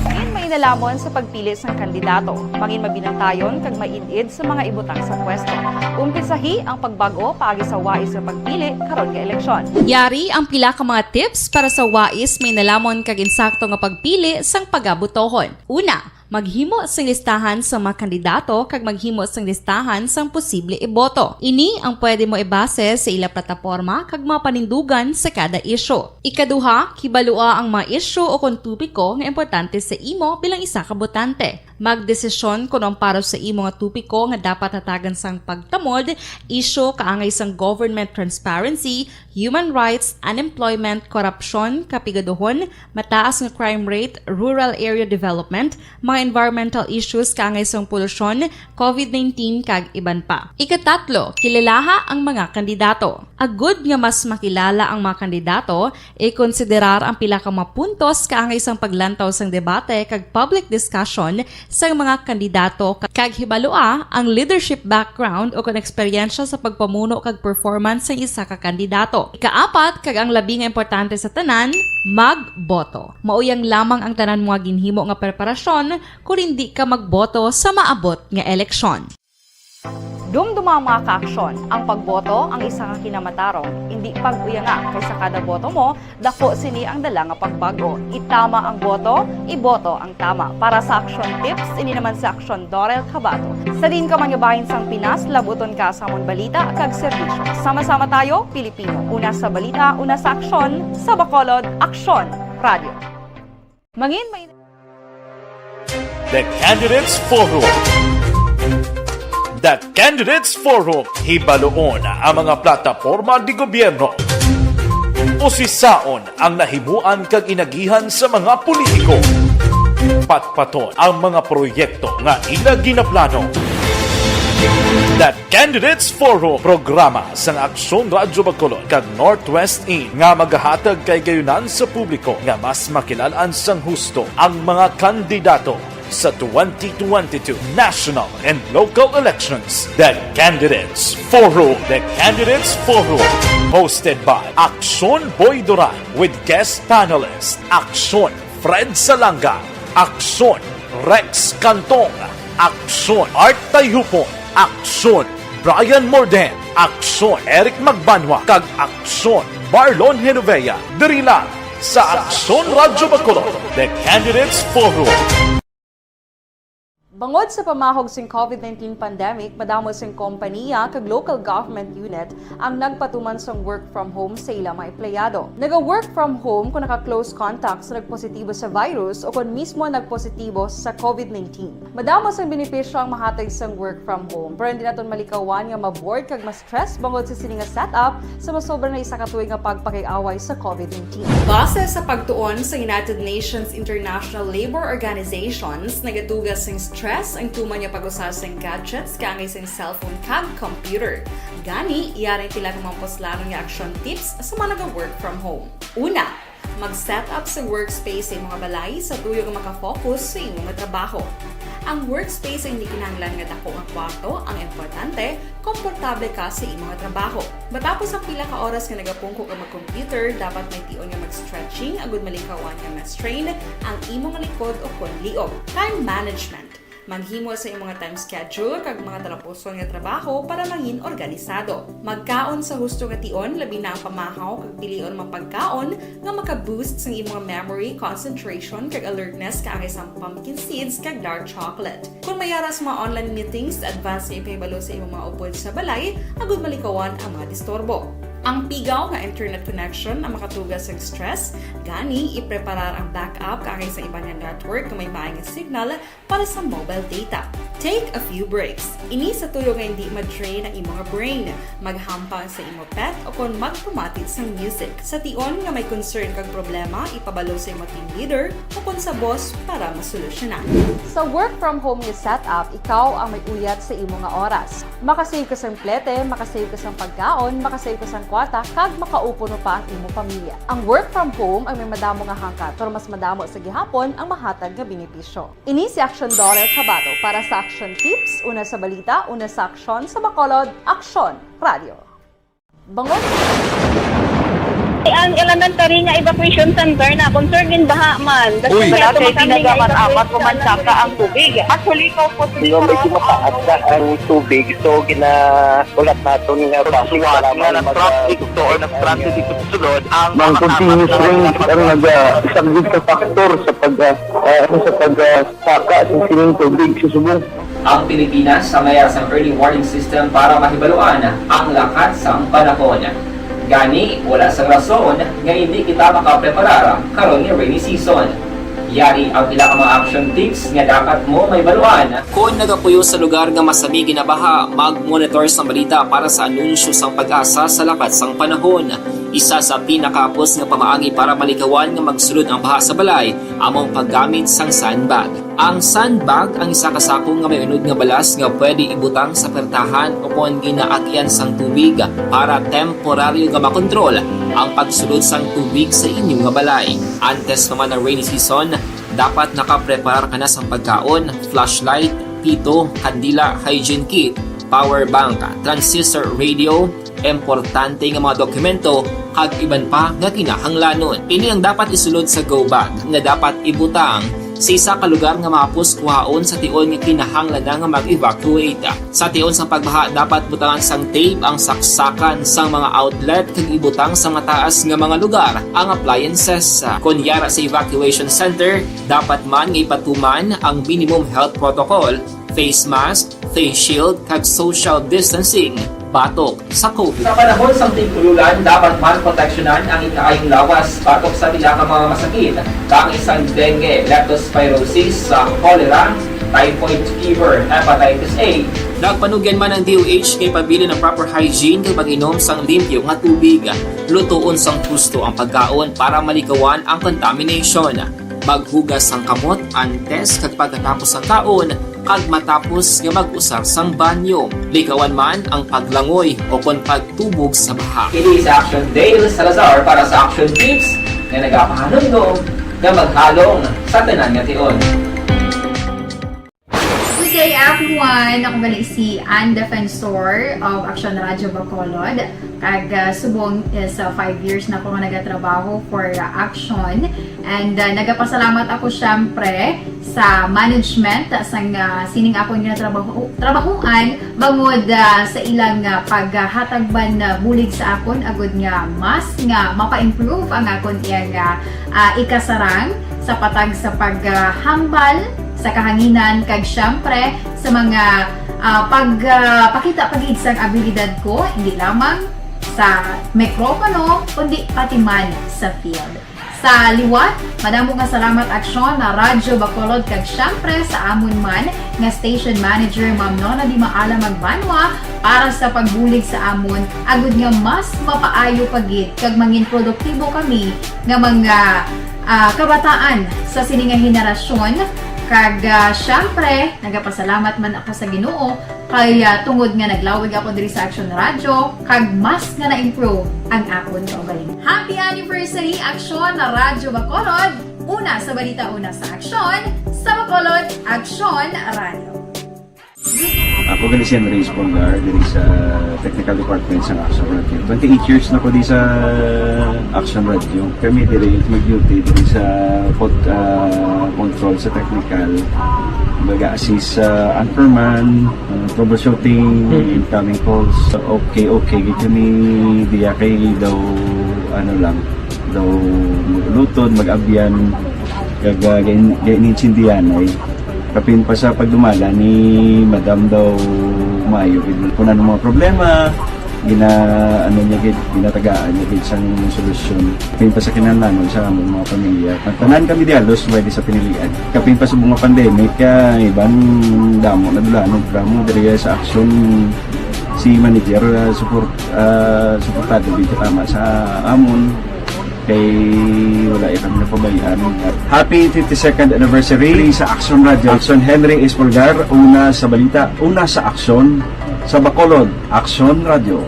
Mangin mainalomon sa pagpili sang kandidato. Mangin mabinantayon kag maid-id sa mga ibutang sa pwesto. Umpisahi ang pagbag-o paagi sa wais nga pagpili karon nga eleksyon. Yari ang pila ka mga tips para sa wais, mainalomon kag insakto nga pagpili sang pagabotohon. Una, maghimo sing listahan sa mga kandidato kag maghimo sing listahan sang posible iboto. Ini ang pwede mo ibase sa ila plataporma kag mga panindugan sa kada isyu. Ikaduha, hibalua ang mga isyu o kon topiko nga importante sa imo bilang isa ka botante. Magdesisyon kon ang para sa imo nga topiko nga dapat hatagan sang pagtamod, isyu kaangay sang government transparency, human rights, unemployment, korupsyon, kapigaduhon, mataas nga crime rate, rural area development, mga environmental issues kaangay sang polusyon, covid nineteen, kag iban pa. Ikatatlo, kilalaha ang mga kandidato. Agud nga mas makilala ang mga kandidato, ikonsiderar ang pila ka mga puntos kaangay sang paglantaw sang debate kag public discussion sang mga kandidato, kag hibalua ang leadership background o kon eksperyensya sa pagpamuno kag performance sang isa ka kandidato. Ikaapat, kag ang labi nga importante sa tanan, magboto. Mauyang lamang ang tanan mo nga ginhimo nga preparasyon kon indi ka magboto sa maabot nga eleksyon. Dumduma, mga kaaksyon, ang pagboto ang isa ka kinamatarong. Indi pag-uyanga, kay sa kada boto mo, dako sini ang dala nga pagbag-o. Itama ang boto, iboto ang tama. Para sa Action Tips, ini naman si Aksyon Dorel Cabato. Sa diin ka man nga bahin sang Pinas, labuton ka sa amon balita kag serbisyo. Sama-sama tayo, Pilipino. Una sa balita, una sa aksyon, sa Bacolod, Aksyon Radio. Mangin may The Candidates Forum. The Candidates Forum, hibaluon ang mga plataporma di gobyerno. Usisaon ang nahimuan kag inagihan sa mga politiko. Patpaton ang mga proyekto nga ila ginaplano. The Candidates Forum, programa sang Aksyon Radyo Bacolod kag Northwest In nga magahatag kay gayunan sa publiko nga mas makilalan sang husto ang mga kandidato sa twenty twenty-two national and local elections. The Candidates Forum. The Candidates Forum, hosted by Aksyon Boy Duran with guest panelist Aksyon Fred Salanga, Aksyon Rex Cantong, Aksyon Art Tayhupon, Aksyon Brian Morden, Aksyon Eric Magbanwa, kag Aksyon Marlon Genovea. Diri lang sa Aksyon Radyo Bacolod, The Candidates Forum. Bangod sa pamahog sing COVID nineteen pandemic, madamo sing kompanya kag local government unit ang nagpatuman sang work from home sa ila mga empleyado. Naga-work from home kung naka-close contact sa nagpositibo sa virus o kon mismo nagpositibo sa COVID nineteen. Madamo sang benepisyo ang mahatag sang work from home, pero hindi naton malikawan nga ma-bored kag ma-stress bangod sa sini nga setup sa masobra na isa ka tuig nga pagpakig-away sa COVID nineteen. Base sa pagtuon sa United Nations International Labour Organizations, nagatuga sing stress ang tuman nga pag-usa sing gadgets kaangay sing cellphone kag computer. Gani, yari ang pila ka mga puslanon nga action tips sa mga naga-work from home. Una, mag-set up sa workspace sa imong balay sa tuyo nga makafocus sa imong trabaho. Ang workspace ay hindi kinahanglan nga dako nga kwarto, ang importante, komportable ka sa imong trabaho. Matapos ang pila ka oras nga nagapungko ka mag-computer, dapat may tion nga mag-stretching agud malikawan nga ma-strain ang imong likod o kon liog. Time management. Maghimo sa imong time schedule kag mga talapuson nga trabaho para mangin organisado. Magkaon sa husto nga tion, labi na ang pamahaw kag pilion mga pagkaon nga maka-boost sang imong memory, concentration, kag alertness kaangay sang pumpkin seeds kag dark chocolate. Kung may ara sa mga online meetings, advance nga ipahibalo sa imong mga upod sa balay agud malikawan ang mga disturbo. Ang pigaw nga internet connection ang makatuga sang stress, gani ipreparar ang backup kaangay sa iban nga network nga may maay nga signal para sa mobile data. Take a few breaks. Ini sa tuyo nga hindi ma-drain ang imong brain. Maghampang sa imo pet o kon magpamati sang music. Sa tion nga may concern kag problema, ipabalo sa imo team leader o kon sa boss para masolusyonan. Sa work from home nga setup, ikaw ang may uyat sa imo nga oras. Makasave ka sang plete, makasave ka sang pagkaon, makasave ka sang kwarta, kag makaupo pa ang imo pamilya. Ang work from home ang may madamo nga hangkat, pero mas madamo sa gihapon ang mahatag nga benepisyo. Ini si Action Doral Cabato para sa Action Tips, una sa balita, una sa aksyon, sa Bacolod, Aksyon Radio. Bangod Ang elementary nga evacuation center na concern gin baha man. Uy! Wala kay pinagamat-amat ko man saka ang tubig. Actually, ko po Di ba, medyo mataas na ang tubig, so ginaulat naton nga bus nga nag-traffic to or nag-transit dito sa sulod ang Mang continuous rain ang nag-, ah, isang big factor sa pag, ah, ah, ano, sa pag, ah, saka sa sining tubig sa subong. Ang Pilipinas ang may sang early warning system para mahibaluan ang lakat sang panahon. Gani, wala sang rason nga hindi kita makapreparar karon ni rainy season. Yari ang pila ka mga action tips nga dapat mo mahibaluan. Kon nagapuyo sa lugar nga masami ginabaha, mag-monitor sang balita para sa anunsyo sang PAGASA sa lakat sang panahon. Isa sa pinakahapos nga pamaagi para malikawan nga magsulod ang baha sa balay amo ang paggamit sang sandbag. Ang sandbag ang isa ka sako nga may unod nga balas nga pwede ibutang sa pertahan o kon ginaagian sang tubig para temporaryo nga makontrol ang pagsulod sang tubig sa inyo nga balay. Antes pa man ang rainy season, dapat nakapreparar ka na sang pagkaon, flashlight, pito, kandila, hygiene kit, power bank, transistor radio, importante nga mga dokumento, kag iban pa nga kinahanglanon. Ini ang dapat isulod sa go bag nga dapat ibutang sa isa ka lugar nga mahapos kuhaon sa tion nga kinahanglan na nga mag-evacuate. Sa tion sa pagbaha, dapat butangan sang tape ang saksakan sang mga outlet kag ibutang sa mataas nga mga lugar ang appliances. Kon yara sa evacuation center, dapat man nga ipatuman ang minimum health protocol, face mask, face shield, kag social distancing. batok sa COVID. Sa panahon sang tig-ululan, dapat man proteksyonan ang ikaayong lawas batok sa pila ka mga masakit, kabilang sang dengue, leptospirosis, sa cholera, typhoid fever, hepatitis A. Nagpanugyan man ang D O H nga ipabilin ang proper hygiene kag pag-inom sang limpyo nga tubig. Lutoon sang husto ang pagkaon para malikawan ang contamination. Maghugas sang kamot antes kag pagkatapos sang kaon, kag matapos nga mag-usar sang banyo. Likawan man ang paglangoy o kon pagtubog sa baha. Ini si Action Dale Salazar para sa Action Tips nga nagapahanumdom nga maghalong sa tanan nga tion. Good day, everyone! Ako gali si Ann Defensor of Action Radio Bacolod. Kag, ah, subong is, ah, five years na ako nga nagatrabaho for, ah, Action. And, ah, nagapasalamat ako, syempre, sa management, ah, sang, ah, sining akon nga trabaho, trabahuan, bangod, ah, sa ilang, ah, paghatag man, ah, bulig sa akon, agud nga mas nga mapa-improve ang akon iyang, ah, ah, ikasarang sa patag sa paghambal sa kahanginan, kag syempre sa mga, ah, pag, ah, pakita pa gid sang abilidad ko, hindi lamang sa mikropono, kundi pati man sa field. Sa liwat, madamo nga salamat, Aksyon, na Radyo Bacolod, kag syempre sa amon man nga station manager, Ma'am Nona Di Maala Magbanwa, para sa pagbulig sa amon, agud nga mas mapaayo pa gid kag mangin produktibo kami nga mga, ah, kabataan sa sini nga henerasyon. Kag, ah, syempre, nagapasalamat man ako sa Ginoo kay, ah, tungod nga naglawig ako diri sa Action Radio, kag mas nga na-improve ang akon kaugalingon. Happy anniversary, Action na Radyo Bacolod! Una sa balita, una sa aksyon, sa Bacolod, Action Radio. Ako gali si Henry Espolgar, diri sa technical department sa Action Radio. Twenty-eight years na ko di sa Action Radio. Kami diri mag-duty diri sa pod-, ah, control sa technical. Baga assist sa anchorman, ah, troubleshooting, Mm. incoming calls. Okay, okay. Gid kami diya kay daw, ano lang, daw mag-ulutod, mag-abyan, kag, ah, gain-, gain-, inintindihan ay. Kapin pa sa pagdumala ni Madam daw maayo gid. Kung ano mga problema, gina-, ano niya gid, ginatagaan niya gid sang solusyon. Kapin pa sa kinahanglanon sa among mga pamilya. Ang tanan kami di halos pwede sa pinilian. Kapin pa sa mga pandemic, kaya iban damo na dulanon, damo diri sa aksyon si manager, ah, support, ah, suportado gid katama sa amon. Kay wala iya kami napabayaan. Happy fifty-second anniversary sa Action Radio. Action Henry Espolgar, una sa balita, una sa aksyon, sa Bacolod, Action Radio.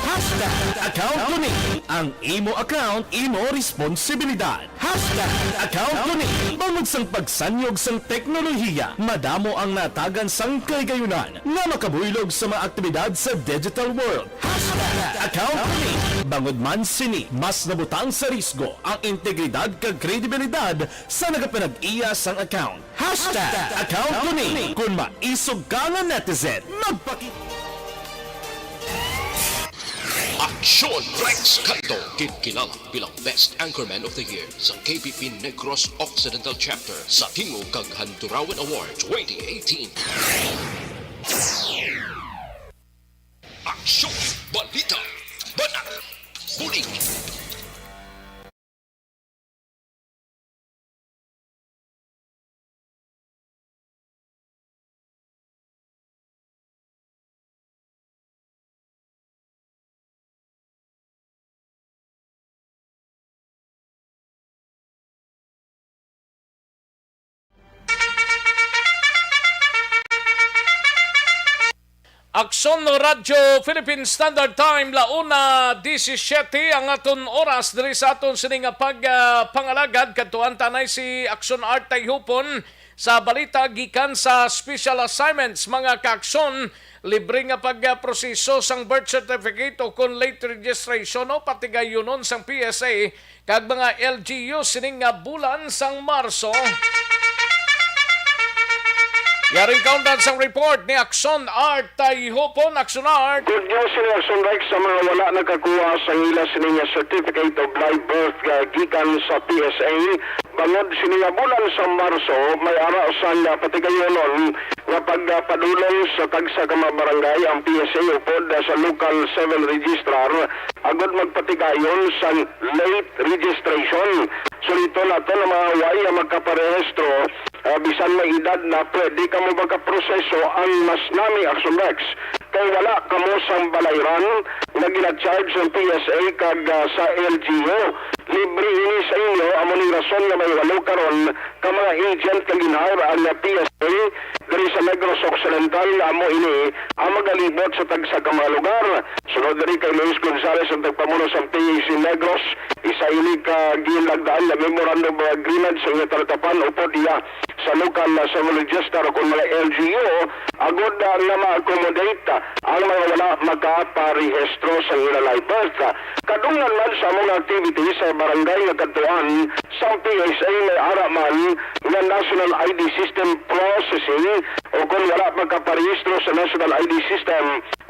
Hashtag account ko ni. Ang imo account, imo responsibilidad. Hashtag account ko ni. Bangod sang pagsanyog sang teknolohiya, madamo ang natagan sang kahigayunan nga makabuylog sa mga aktibidad sa digital world. Hashtag account ko ni. Bangod man sini, mas nabutang sa risgo ang integridad kag kredibilidad sa nagapanag-iya sang account. Hashtag account ko ni. Kung maisog ka nga netizen, magpaki- Aksyon Rex Canto, ginkilala bilang Best Anchorman of the Year sa K P P Negros Occidental Chapter sa Tingog kag Handurawan Award twenty eighteen. Aksyon, balita, banat, bulig. Aksyon Radyo Philippine Standard Time, la una disisiete ang aton oras diri sa aton sini nga pag, ah, pangalagad. Kadtuan ta anay si Aksyon Art Tayhupon sa balita gikan sa special assignments, mga kaaksyon. Libre nga pagproseso sang birth certificate o kon late registration o patigayunon sang P S A kag mga L G U sining nga bulan sang Marso. Yaring kaundan sang report ni Aksyon Art Tayhupon. Aksyon Art. Good news ni Aksyon Rex sa mga wala nakakuha sa ila sini nga Certificate of Live Birth nga gikan sa P S A. Bangod sini nga bulan sa Marso, may ara sang patigayunon nga pagpadulong sa tagsa ka mga barangay ang P S A upod sa local civil registrar agod magpatigayon sang late registration. Suliton nato nga mga way ang makaparehistro, ah, bisan may edad na, pwede kamo makaproseso ang mas nami, Action Rex. Kay wala kamo sang balayran nga gina-charge sang P S A kag, ah, sa L G U. Libre ini sa inyo, amo ni rason nga may walo karon ka mga agent nga gin-hire ang P S A diri sa Negros Occidental, nga amo ini ang magalibot sa tagsa ka mga lugar. Sunod diri kay Luis Gonzales, ang tagpamuno sa P A C Negros, isa ini ka ginlagdaan nga memorandum of agreement sa iyang talatapan upod iya sa local na civil register o kon mga L G U, agod, ah, nga ma-accommodate, ah, ang mga wala makaparehistro sa ila live birth. Kadunggan man sa mga activities sa barangay nga kadtuan, sang P S A may ara man nga National I D System Processing o kon wala makaparehistro sa National I D System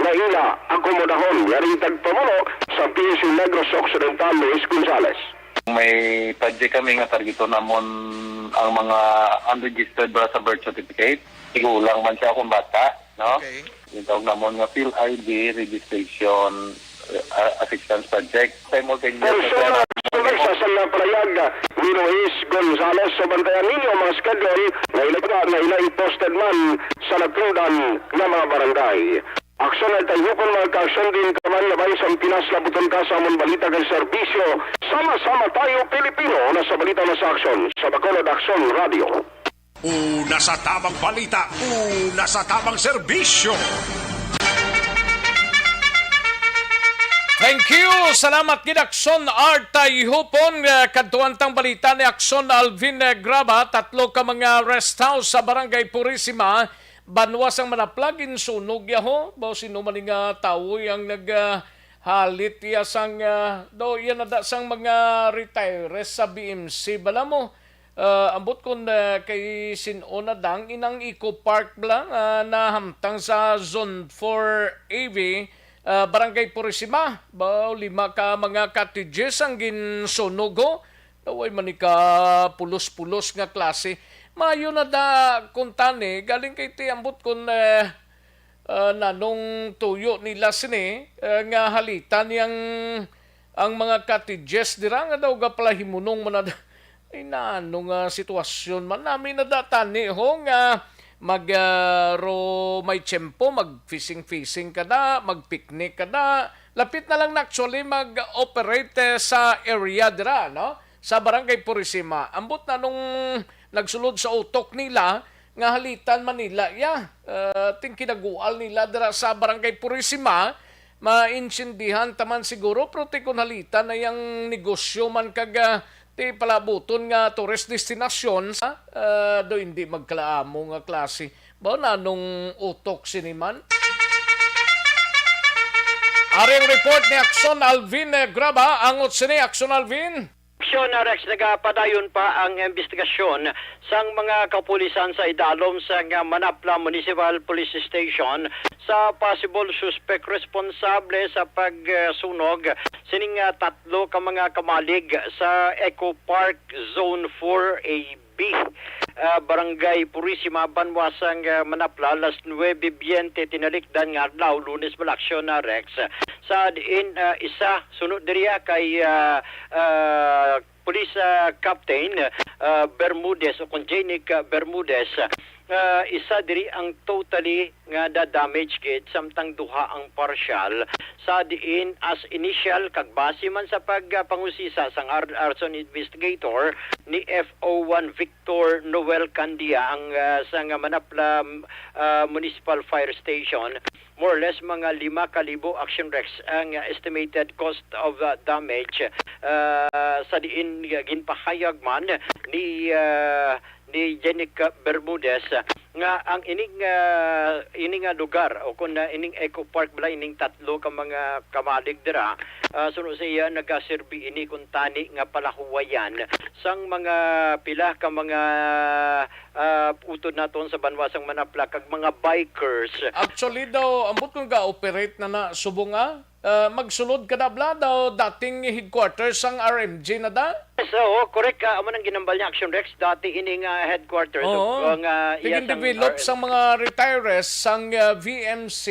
nga ila akomodahon. Yari tagpamuno sa P S A Negros Occidental, Luis Gonzales. May project kami nga targeton namon ang mga unregistered ba sa birth certificate. Tigulang man siya akong bata, no? Okay. Yung tawag namon nga PhilID registration, uh, assistance project. Simultaneous Ang na suna, sa suna sa sangla palayag ni Luis Gonzales. So, bantayan ninyo ang mga schedule nga ila, nga ila i-posted man sa natundan nga mga barangay. Aksyon ay tayupon, mga ka-aksyon, din ka man labay sa Pinas, labuton ka sa amon balita kag serbisyo. Sama-sama tayo, Pilipino, na sa balita na sa aksyon. Sa Bacolod Aksyon Radio. Una sa tamang balita, una sa tamang serbisyo. Thank you. Salamat gid, Aksyon Art Tayhupon. Eh, kadtuan tang balita ni Aksyon Alvin, eh, Graba, tatlo ka mga rest house sa Barangay Purisima, banwa sang Manaplag, ginsunog yaho. Baw sino man ni nga tawo ang nag, ah, halit iya sang, ah, daw iya na da sang mga retires sa B M C bala mo. Ah, ambot kon, ah, kay sin-o na dang inang Eco Park bala nga nahamtang sa Zone four A V, ah, Barangay Purisima. Baw lima ka mga cottages ang ginsunog, ho. Daw way man ni ka pulos-pulos nga klase. Maayo na da kuntani, galing kay ti ambot kon, eh, ah, nanong tuyo nila sini, eh, nga halitan yang ang mga cottages dira nga daw gapalahimunong man na da-, ay, nano nga sitwasyon man nami na da tani ho nga mag, ah, ro may tiyempo, mag-fishing-fishing ka na, mag-picnic ka na. Lapit na lang na actually mag-operate, eh, sa area dira, no? Sa Barangay Purisima. Ambot na nung nagsulod sa utok nila nga halitan man nila, ya. Ah, ting kinagual nila dira sa Barangay Purisima, maintindihan ta man siguro, pero ti kun halitan na yang negosyo man kag, ah, ti palabuton nga tourist destination sa, ah, do hindi magkalaamo nga klase. Ba, nanong utok sini man? Ari ang report ni Aksyon Alvin, eh, Graba. Angot sini, Aksyon Alvin. Aksyon, ah, Rex, nagapadayon pa ang investigasyon sang mga kapulisan sa idalom sang, ah, Manapla Municipal Police Station sa possible suspect responsable sa pagsunog sining, ah, tatlo ka mga kamalig sa Eco Park Zone four A B, ah, Barangay Purisima, banwa sang, ah, Manapla, alas nuebe biyente tinalikdan nga adlaw, Lunes, bala, Aksyon, ah, Rex. Sa diin, ah, isa sunod diri, ah, kay, ah, ah, Police, ah, Captain, ah, Bermudez o kon Janic, ah, Bermudez, ah, isa diri ang totally nga da-damage gid, samtang duha ang partial. Sa diin, as initial kag base man sa pag, ah, pangusisa sang ar-, arson investigator ni F O one Victor Noel Candia ang, ah, sang Manapla, ah, Municipal Fire Station, more or less mga lima ka libo, Action Rex, ang estimated cost of, uh, damage, uh, sa diin nga ginpahayag man ni, uh, ni Janic Bermudez nga ang ining, uh, ining, uh, lugar o kun, uh, ining Eco Park bala, ining tatlo ka mga kamalig dira, uh, suno sa iya, nagaserbi ini kuntani nga palahuwayan sang mga pila ka mga ah, utod naton sa banwa sang Manapla kag mga bikers. Actually daw, ambot kung ga-operate na na subong, ah, Ah, magsulod ka na bala daw dating headquarters sang R M G na da? Yes, oo, correct. Ah, amo nang ginambal niya, Action Rex, dati ining, ah, headquarters Oo. Ang, ah, iya sang Tigin-develop R M G. Sang mga retires sang, ah, V M C,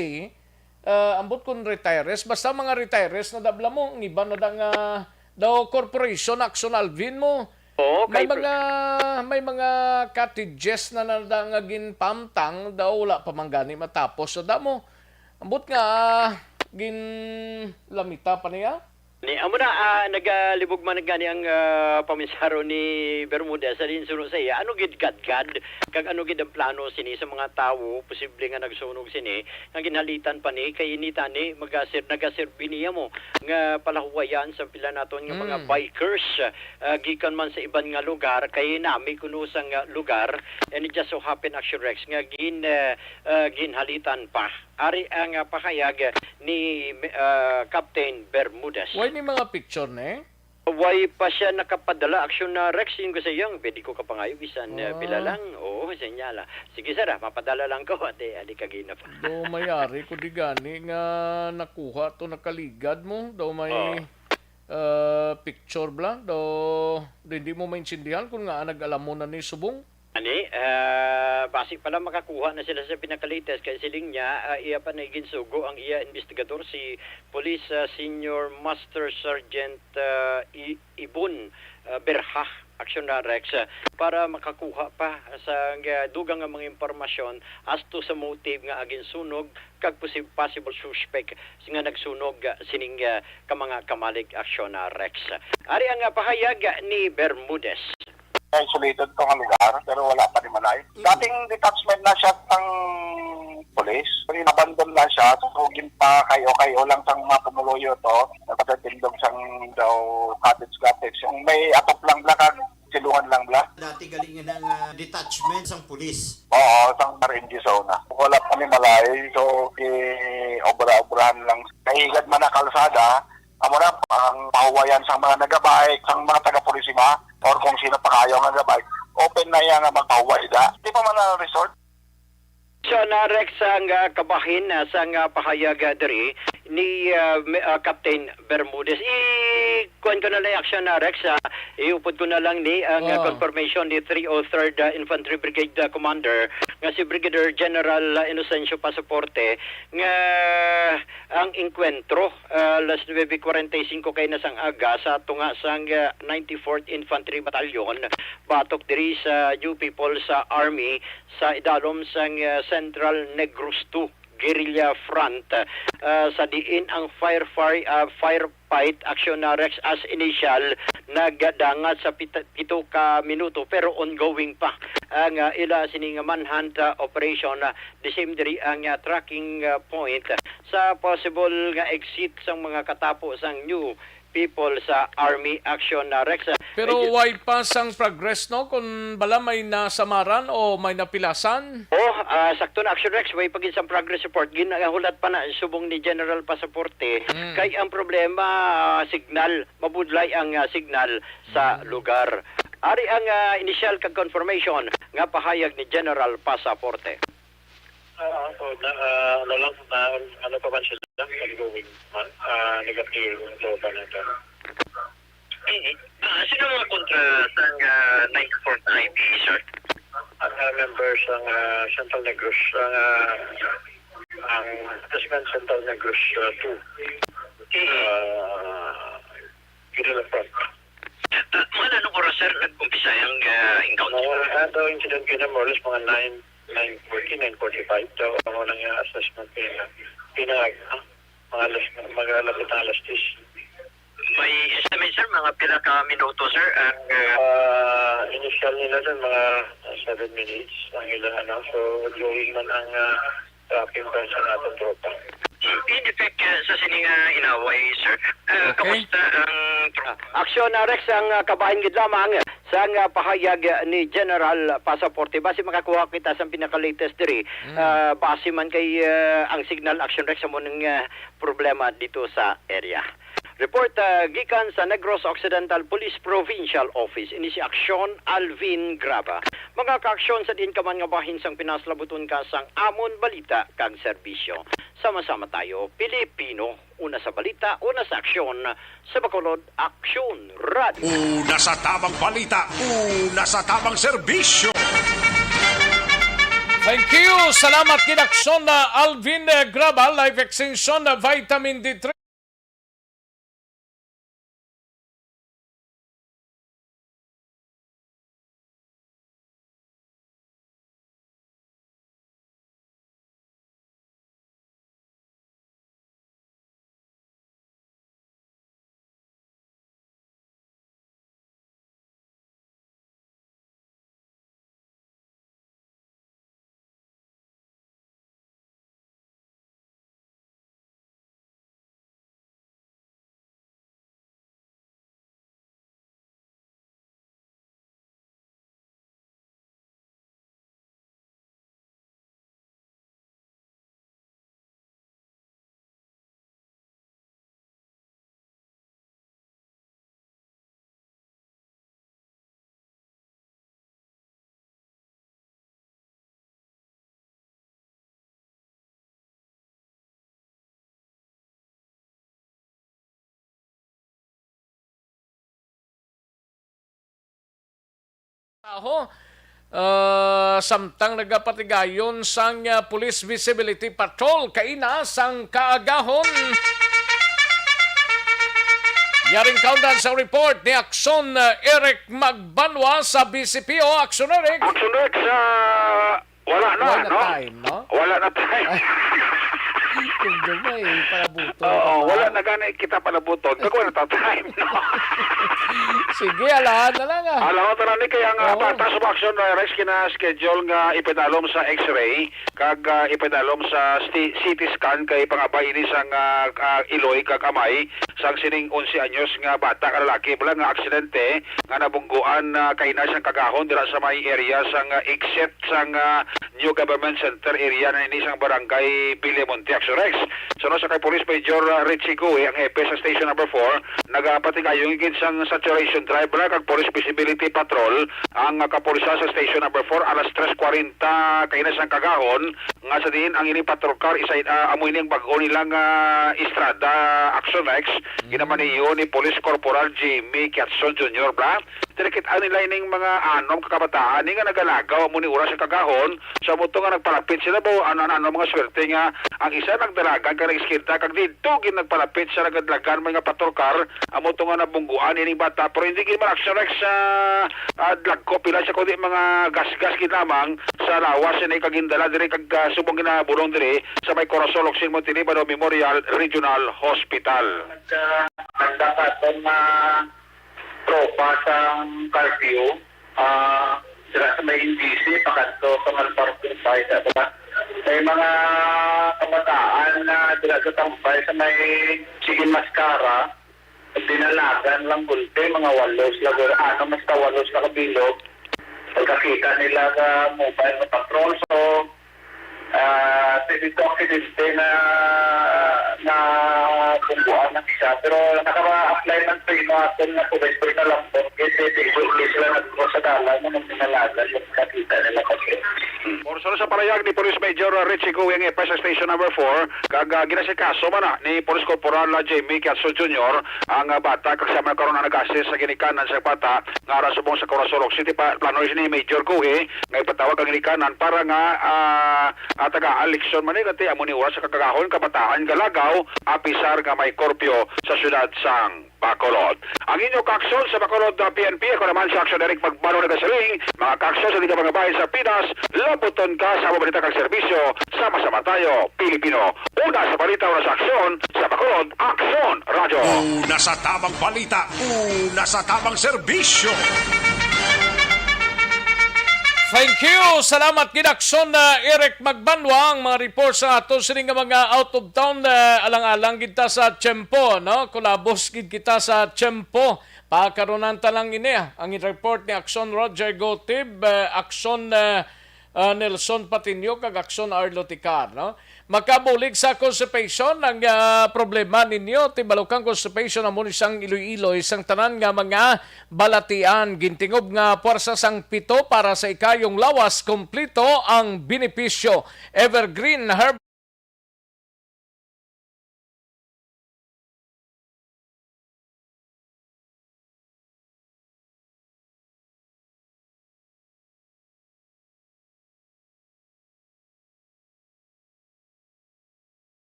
ah, ambot kun retires, basta mga retires na da bala mo, ang iban na da nga daw corporation, Action Alvin mo. Oo, may kay mga, may mga cottages na nada nga ginpamtang, daw wala pa man gani matapos sa damo. Ambot nga, ginlamita pa niya? Ni, amo na, ah, nagalibog man gani ang, ah, paminsaro ni Bermudez sa dinsuno sa iya. Ano gid gadgad, kag ano gid ang plano sini sa mga tawo posible nga nagsunog sini? Nga ginhalitan pa ni kay ini tani magasir-, nagaserbi niya mo nga palahuwayan sa pila naton nga mga Mm. bikers, ah, gikan man sa iban nga lugar kay nami kuno sang, ah, lugar, and it just so happen, Action Rex, nga gin, ah, ah, ginhalitan pa. Ari ang, ah, pahayag ni, ah, Captain Bermudez. Why ni mga picture ni? Way pa siya nakapadala, Action na Rex, yung kasi yung pwede ko kapangayo bisan, eh, Ah. pila lang. Oo, sinyala. Sige, sir, ah, mapadala lang ko. Ate, ali kagina pa. Do mayari ko di gani nga nakuha to, nakaligad mo. Do may, Oh. ah, picture bla. Do, di mo maintindihan kung nga nag-alam mo na ni subong. Ani, ah, basi pala makakuha na sila sa pinaka-latest kay siling niya, ah, iya pa na ginsugo ang iya investigador, si Police, ah, Senior Master Sergeant, ah, I-, Ibon, ah, Berha, Action na Rex, ah, para makakuha pa sa, ah, dugang nga mga impormasyon asto sa motive nga aginsunog kag posi-, possible suspect nga nagsunog, ah, sining, ah, ka mga kamalig, Action na Rex. Ari ang, ah, pahayag ni Bermudez. Isolated to nga lugar, pero wala pa ni malay. Mm. Dating detachment na siya sang police, pero inabandon na siya, so ginpakayo-kayo lang sang mga pumuluyo to, nagpatindog sang daw cottage-cottage. Yung may atop lang bla, kag siluhan lang bla. Dati galing nga ng, ah, detachment sang pulis. Oo, sang R M G zone na. Wala pa ni malay, so, gi-obra-obrahan lang. Nahigad man na kalsada, amo na, ang pahuwayan sang mga nagabike, sang mga taga-Purisima, or kung sino pa kayo nga nagabike, open na iya nga magpahuway da. Di pa man na resort. So, na Rex ang, ah, kabahin, ah, sang, ah, pahayag, ah, diri ni, ah, mi-, ah, Captain Bermudez. I-, kuwan ko na lang, Action na Rex, ah, iupod ko na lang ni ang, ah, Oh. confirmation ni three oh third, ah, Infantry Brigade, ah, Commander nga si Brigadier General, ah, Inocencio Pasaporte nga ang engkwentro, ah, alas nuebe cuarenta y cinco kay na sang aga sa tunga sang, ah, ninety-fourth Infantry Battalion batok diri sa New People sa Army sa idalom sang, ah, Central Negros two Guerrilla Front, ah, sa diin ang fire, fire, ah, firefight, Action na Rex, as initial nagdangat sa pit-, pito ka minuto, pero ongoing pa ang, ah, ila sini nga manhunt, ah, operation, ah, the same diri ang, ah, tracking, ah, point sa possible nga exit sang mga katapo sang New People sa Army, Action na Rex. Pero Ay, way pa sang progress, no? Kung bala may nasamaran o may napilasan? Oh, ah, sakto na, Action Rex. Way pa gid sang progress report. Ginahulat pa na subong ni General Pasaporte. Mm. Kay ang problema, ah, signal. Mabudlay ang, ah, signal sa Mm. lugar. Ari ang, ah, initial kag confirmation nga pahayag ni General Pasaporte. Ah, so, na, ah, ano lang, na, ano pa man sila, ongoing man, ah, nag-appear yung tropa na ito. Eh, ah, sino mga kontra sa, ah, ninety-fourth I P, sir? Ang, ah, members ng, ah, Central Negros, ang, ah, ang Assessment Central Negros, ah, two. Mm. Ah, Guerrilla Front. Ah, mga anong oras, sir, nag-umpisa ang, ah, encounter? Mga, ah, daw incident kayo na more or less mga nine, nine forty, nine forty-five. Daw, ano nang, ah, assessment kayo na pinag-, ah, mga alas, mga lapit na alas diyes. May estimate, sir, mga pila ka minuto, sir, ang, ah, Ah, initial nila dun, mga, ah, seven minutes ang ilang, ano. So, ongoing man ang, ah, tracking pa sa atong tropa. In effect, ah, sa sining, ah, inaway, sir, ah, Okay. kamusta ang tropa? Ah, aksyon, ah, Rex, ang, ah, kabahin gid lamang sang, ah, pahayag, ah, ni General Pasaporte. Basi makakuha kita sa pinaka-latest diri. Mm. Ah, basi man kay, ah, ang signal, Action Rex, amo ning, ah, problema dito sa area. Report, ah, gikan sa Negros Occidental Police Provincial Office, ini si Aksyon Alvin Graba. Mga kaaksyon, sa diin ka man nga bahin sang Pinas, labuton ka sang amon balita kag serbisyo. Sama-sama tayo, Pilipino. Una sa balita, una sa aksyon, sa Bacolod Aksyon Radio. Una sa tamang balita, una sa tamang serbisyo. Thank you. Salamat kay Aksyon na Alvin, eh, Graba, Life Extension na Vitamin D three. Taho, ah, samtang nagapatigayon sang, ah, Police Visibility Patrol kaina sang kaagahon. Yaring kaundan sa report ni Aksyon, ah, Eric Magbanwa sa B C P O. Aksyon, Eric. Aksyon, Eric, sa Wala na, Wala na no? time, no? Wala na time. Ay, kung gamay, palabuton Oo, ka pa. wala na gani kita palabuton. Kag wala ta time, no? Sige, alahan na lang, ah. Alahan na lang ni kaya nga Oo. bata sa action, uh, Rex, kina-schedule nga ipadalom sa X-ray, kag, ah, ipadalom sa sti-, C T scan kay pangabay ini sang, ah, ah, iloy kag amay sang sining onse anyos nga bata ka lalaki. Bala nga aksidente nga nabungguan, ah, kaina sang kagahon dira sa may area sang, ah, exit sang, ah, New Government Center area na ini sang barangay Villamonte, Action Rex. Suno sa kay Police Major, ah, Richie Gui, ang hepe sa Station Number Four, nagapatigayon gid sang saturation drive na kag Police Visibility Patrol ang, ah, kapulisan sa Station Number Four alas tres kwarenta kaina sang kagahon, nga sa diin ang ining patrol car isay, ah, amo ini ang bag-o nilang, ah, estrada, Action Rex, ginamaneho ni Police Corporal Jimmy Kiatson Junior, bla. Tinikit-an nila ining mga anom ka kabataan ni nga nagalagaw amo ni oras sa kagahon. Sa amo to nga nagpalapit sila, ba, ano, ano, ano, mga swerte nga ang isa nagdalagan kag nag-iskita, kag didto gid nagpalapit sa nagadlagan may nga patrol car, amo to nga nabungguan ining bata. Pero hindi gid man Action Rex sa, ah, dagko pila siya, kundi mga gasgas gid lamang sa lawas ini kag gindala diri kag, ah, subong ginabulong diri sa may Corazon Locsin Montiliban Memorial Regional Hospital. Nagda-, nagdakaton na tropa sang curfew, ah, dira sa may N D C, pakadto sa Malbar Kumbay, sa Abra. May mga kabataan na dira sa tambay sa may Sige Mascara, dinalagan lang gulpi, mga walo sila, ano, mas ka walo sila kabilog. Pagkakita nila sa mobile na patrol, so, Ah, sa dito aksidente na, na bungguan ng isa. Pero nakama-apply man sa ino aton na pulis, pero nalambot. Kasi di, di, di sila nagkuha sa dalan na nagdinalagan yung nakita nila kasi. Or sa, sa parayag ni Police Major Richie Guing, F S S Station Number Four, kag, ah, ginasikaso man na ni Police Corporal, ah, Jamie Kiatso Junior, ang, ah, bata, kag siya man karon ang nag-assist sa ginikanan sa bata nga ara subong sa Corazon Rock City. Pa, plano ni Major Guing nga ipatawag ang ginikanan para nga, ah, ah, tagaan leksyon man ni, kay amo ni oras sa kagahon, kabataan galagaw, apisar nga may korpyo sa siyudad sang Bacolod. Ang inyo kaaksyon sa Bacolod, ah, P N P, ako naman sa Aksyon Eric Magbalo nagasiling, mga kaaksyon sa di ka mga bahay sa Pinas, labuton ka sa mga balita kag serbisyo, sama-sama tayo, Pilipino. Una sa balita, una sa aksyon, sa Bacolod, Aksyon Radyo. Una sa tamang balita, una sa tamang serbisyo. Thank you. Salamat gid, Aksyon, ah, Eric Magbanwa. Ang mga reports sa ato sini nga mga out of town, ah, alang-alang gid ta sa tiyempo, no? Kulabos gid kita sa tiyempo. Pakarunan ta lang ini, ah, ang report ni Aksyon Roger Gotib, ah, Aksyon, ah, ah, Nelson Patiño kag Action Arlo Ticar, no? Makabulig sa constipation ang, ah, problema ninyo, Tibalukang Constipation amo ni sang iloy-iloy sang tanan nga mga balatian. Gintingob nga puwersa sang pito para sa ikayong lawas, kompleto ang benepisyo. Evergreen Herb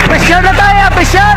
Pressure na tayo, pressure!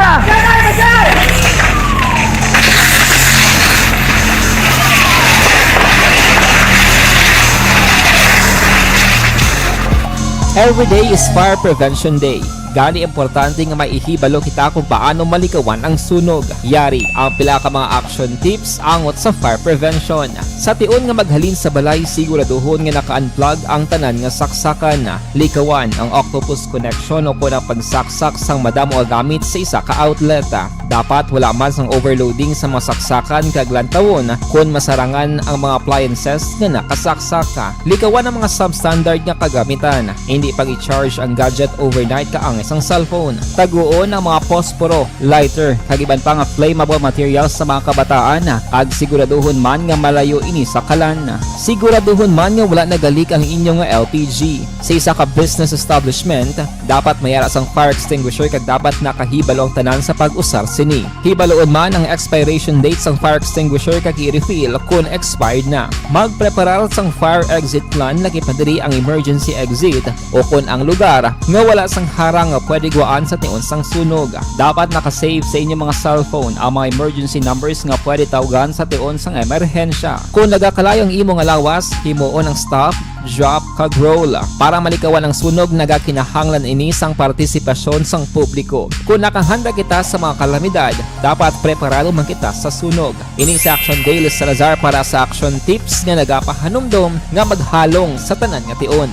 Every day is Fire Prevention Day. Gani, importante nga maihibalo kita kung paano malikawan ang sunog. Yari ang pila ka mga action tips angot sa fire prevention. Sa tion nga maghalin sa balay, siguraduhon nga naka-unplug ang tanan nga saksakan. Likawan ang octopus connection o kon ang pagsaksak sang madamo nga gamit sa isa ka outlet. Dapat wala man sang overloading sa mga saksakan kag lantawon kon masarangan ang mga appliances nga nakasaksak. Likawan ang mga substandard nga kagamitan. Indi pag-i-charge ang gadget overnight kaangay sang cellphone. Taguon ang mga posporo, lighter, kag iban pa nga flammable materials sa mga kabataan, kag siguraduhon man nga malayo ini sa kalan. Siguraduhon man nga wala nagalik ang inyo nga L P G. Sa isa ka business establishment, dapat may ara sang fire extinguisher kag dapat nakahibalo ang tanan sa pag-usar sini. Hibaluon man ang expiration date sang fire extinguisher kag i-refill kon expired na. Magpreparar sang fire exit plan, lakip na diri ang emergency exit o kon ang lugar nga wala sang harang nga pwede gwaan sa tion sang sunog. Dapat naka-save sa inyo mga cellphone ang mga emergency numbers nga pwede tawgan sa tion sang emerhensya. Kon nagakalayo ang imo nga lawas, himuon ang stop, drop, kag roll para malikawan ang sunog. Nagakinahanglan ini sang partisipasyon sang publiko. Kon nakahanda kita sa mga kalamidad, dapat preparado man kita sa sunog. Ini si Action Dale Salazar para sa Action Tips nga nagapahanumdom nga maghalong sa tanan nga tion.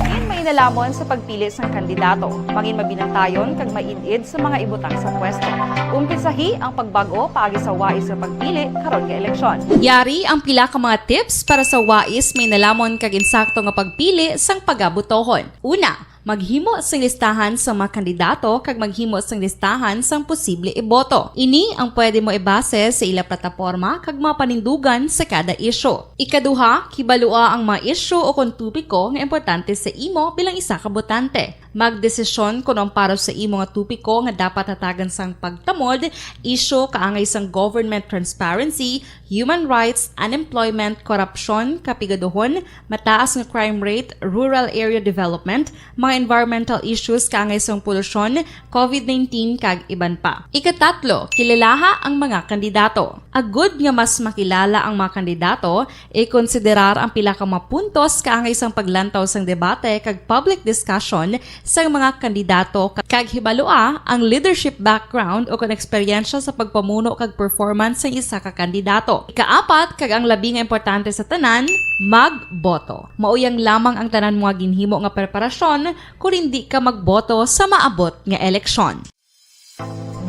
Diin mainalhamon sa pagpili sang kandidato, mangin mabinantayon kag maid-id sa mga ibutang sa pwesto. Umpisahi ang pagbag-o paagi sa wais nga pagpili karon nga eleksyon. Yari ang pila ka mga tips para sa wais, mainalhamon kag insakto nga pagpili sang pagabotohon. Una, maghimo sing listahan sa mga kandidato kag maghimo sing listahan sang posible iboto. Ini ang pwede mo ibase sa ila plataporma kag mga panindugan sa kada isyu. Ikaduha, kibalua ang mga isyu o kon topiko nga importante sa imo bilang isa ka botante. Magdesisyon kon ang para sa imo nga topiko nga dapat hatagan sang pagtamod, isyu kaangay sang government transparency, human rights, unemployment, korupsyon, kapigaduhon, mataas nga crime rate, rural area development, mga environmental issues kaangay sang polusyon, covid nineteen, kag iban pa. Ikatatlo, kilalaha ang mga kandidato. Agud nga mas makilala ang mga kandidato, ikonsiderar ang pila ka mga puntos kaangay sang paglantaw sang debate kag public discussion sang mga kandidato, ka-, kag hibalua ang leadership background o kon eksperyensya sa pagpamuno kag performance sang isa ka kandidato. Ikaapat, kag ang labi nga importante sa tanan, magboto. Mao yang lamang ang tanan mo nga ginhimo nga preparasyon kon indi ka magboto sa maabot nga eleksyon.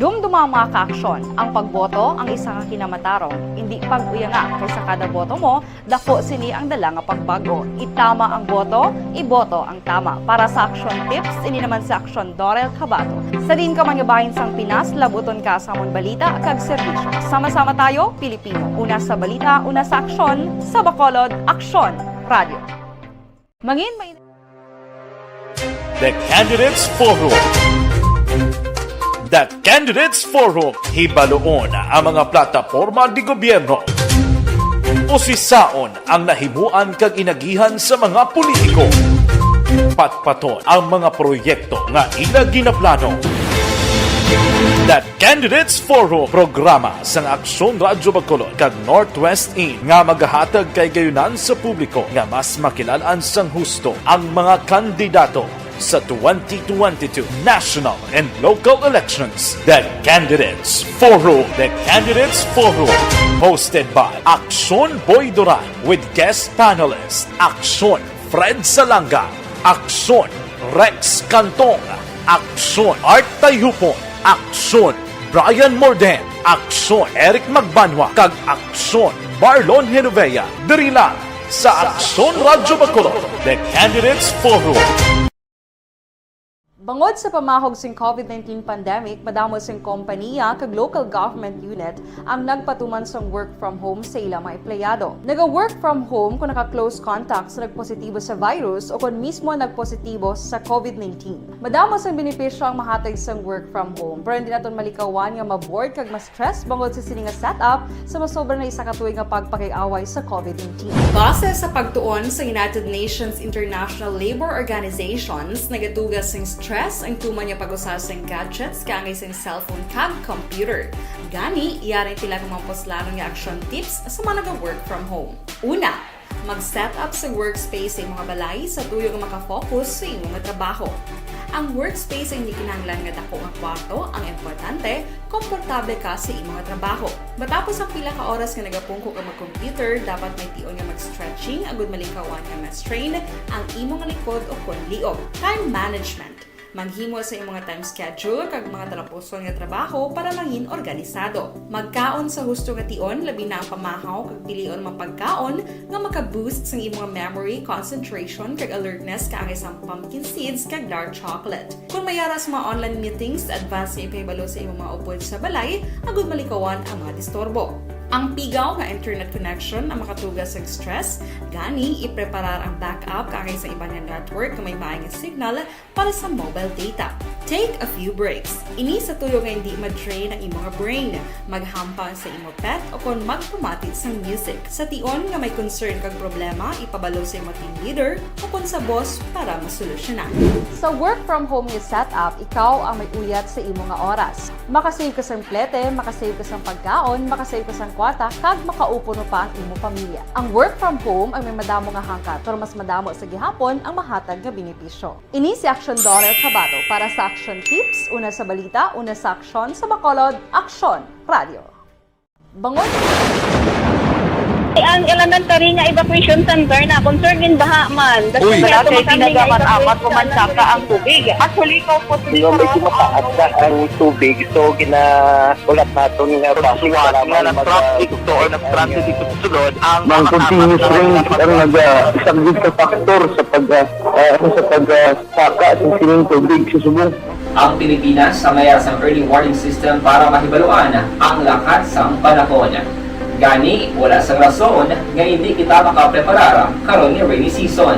Dumduma ang mga kaaksyon. Ang pagboto ang isa ka kinamatarong. Indi pag-uyanga, kay sa kada boto mo, dako sini ang dala nga pagbag-o. Itama ang boto, iboto ang tama. Para sa Action Tips, ini naman si Action Dorel Cabato. Sa diin ka man nga bahin sang Pinas, labuton ka sa amon balita kag serbisyo. Sama-sama tayo, Pilipino. Una sa balita, una sa aksyon, sa Bacolod, Aksyon Radio. Mangin may The Candidates Forum. The Candidates Forum, hibaluon ang mga plataporma di gobyerno. Usisaon ang nahimuan kag inagihan sa mga politiko. Patpaton ang mga proyekto nga ila ginaplano. The Candidates Forum, programa sang Aksyon Radyo Bacolod kag Northwest In nga magahatag kay gayunan sa publiko nga mas makilalan sang husto ang mga kandidato sa twenty twenty-two national and local elections. The Candidates Forum. The Candidates Forum, hosted by Aksyon Boy Duran with guest panelist Aksyon Fred Salanga, Aksyon Rex Cantong, Aksyon Art Tayhupon, Aksyon Brian Morden, Aksyon Eric Magbanwa, kag Aksyon Marlon Genovea. Diri lang sa Aksyon Radyo Bacolod, The Candidates Forum. Bangod sa pamahog sing COVID nineteen pandemic, madamo sing kompanya kag local government unit ang nagpatuman sang work from home sa ila mga empleyado. Naga-work from home kon naka-close contact sa nagpositibo sa virus o kon mismo nagpositibo sa COVID nineteen. Madamo sang benepisyo ang mahatag sang work from home, pero hindi naton malikawan nga ma-bored kag ma-stress bangod sa sini nga setup sa masobra na isa ka tuig nga pagpakig-away sa COVID nineteen. Base sa pagtuon sa United Nations International Labour Organizations, nagatuga sing stress ang tuman nga pag-usa sing gadgets kaangay sing cellphone kag computer. Gani, yari pila ka mga puslanon nga action tips sa mga naga-work from home. Una, mag-set up sa workspace sa imong balay sa tuyo nga makafocus sa imong trabaho. Ang workspace ang hindi kinahanglan nga dako nga kwarto, ang importante, komportable ka sa imong trabaho. Matapos ang pila ka oras nga nagapungko ka mag-computer, dapat may tion nga mag-stretching agud malikawan nga ma-strain ang imong likod o kon liog. Time management. Maghimo sa imong time schedule kag mga talapuson nga trabaho para mangin organisado. Magkaon sa husto nga tion, labi na ang pamahaw kag pilion mga pagkaon nga maka-boost sang imong memory, concentration, kag alertness kaangay sang pumpkin seeds kag dark chocolate. Kung may ara sa mga online meetings, advance nga ipahibalo sa imong mga upod sa balay agud malikawan ang mga disturbo. Ang pigaw nga internet connection ang makatuga sa stress, gani ipreparar ang backup kaangay sa iban nga network nga may maay nga signal para sa mobile data. Take a few breaks. Ini sa tuyo nga hindi ma-drain ang imong brain. Maghampang sa imo pet o kon magpamati sang music. Sa tion nga may concern kag problema, ipabalo sa imo team leader o kon sa boss para masolusyonan. Sa work from home nga setup, ikaw ang may uyat sa imo nga oras. Makasave ka sang plete, makasave ka sang pagkaon, makasave ka sang kwarta, kag makaupo pa ang imo pamilya. Ang work from home ang may madamo nga hangkat, pero mas madamo sa gihapon ang mahatag nga benepisyo. Ini si Action Dollar Kabato para sa Action Tips, una sa balita, una sa aksyon, sa Bacolod, Aksyon Radio. Bangon. Ang elementary nga evacuation center na concern gin baha man. Uy, wala kay pinagamat-amat ko man saka ang tubig. Actually, ko po. Di ba, medyo mataas na ang tubig, so ginaulat naton nga basi nga nag-traffic to or nag-transit dito sa sulod ang mga continuous rain ang nag-, ah, isang good factor sa pag, ah, ah, sa pag, ah, saka sa sining tubig sa subong. Ang Pilipinas, sa mayas ang early warning system para mahibaluan ang lakat sang panahon. Gani, wala sang rason nga hindi kita makapreparar karon nga rainy season.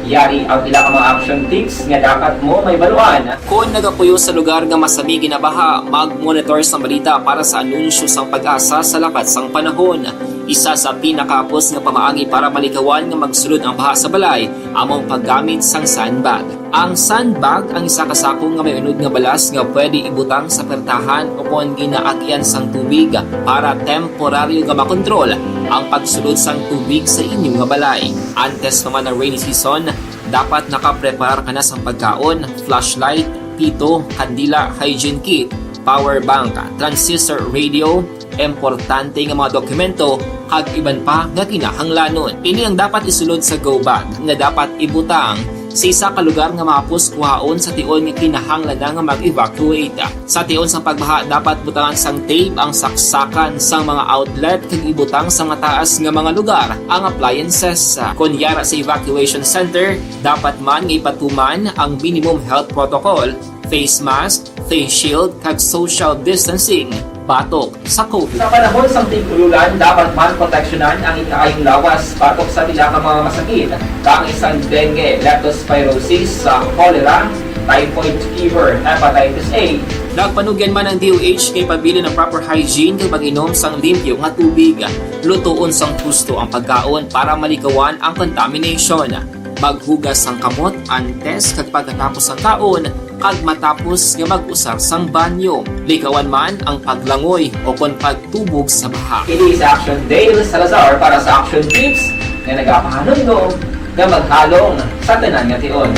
Yari ang pila ka mga action tips nga dapat mo mahibaluan. Kon nagapuyo sa lugar nga masami ginabaha, mag-monitor sang balita para sa anunsyo sang PAGASA sa lakat sang panahon. Isa sa pinakahapos nga pamaagi para malikawan nga magsulod ang baha sa balay amo ang paggamit sang sandbag. Ang sandbag ang isa ka sako nga may unod nga balas nga pwede ibutang sa pertahan o kon ginaagian sang tubig para temporaryo nga makontrol ang pagsulod sang tubig sa inyo nga balay. Antes pa man ang rainy season, dapat nakapreparar ka na sang pagkaon, flashlight, pito, kandila, hygiene kit, power bank, transistor radio, importante nga mga dokumento, kag iban pa nga kinahanglanon. Ini ang dapat isulod sa go bag nga dapat ibutang sa isa ka lugar nga mahapos kuhaon sa tion nga kinahanglan na nga mag-evacuate. Sa tion sang pagbaha, dapat butangan sang tape ang saksakan sang mga outlet kag ibutang sa mataas nga mga lugar ang appliances. Kon yara sa evacuation center, dapat man nga ipatuman ang minimum health protocol, face mask, face shield, kag social distancing batok sa COVID. Sa panahon sang tig-ululan, dapat man proteksyonan ang ikaayong lawas batok sa pila ka mga masakit, kaangay sang dengue, leptospirosis, sa cholera, typhoid fever, hepatitis A. Nagpanugyan man ang D O H nga ipabilin ang proper hygiene kag mag-inom sang limpyo nga tubig. Lutoon sang husto ang pagkaon para malikawan ang contamination. Maghugas sang kamot antes kag pagkatapos sang kaon, kag matapos nga mag-usar sang banyo. Likawan man ang paglangoy o kon pagtubog sa baha. Ini sa Action Dale Salazar para sa Action Tips nga nagapahanumdom nga maghalong sa tanan nga tion.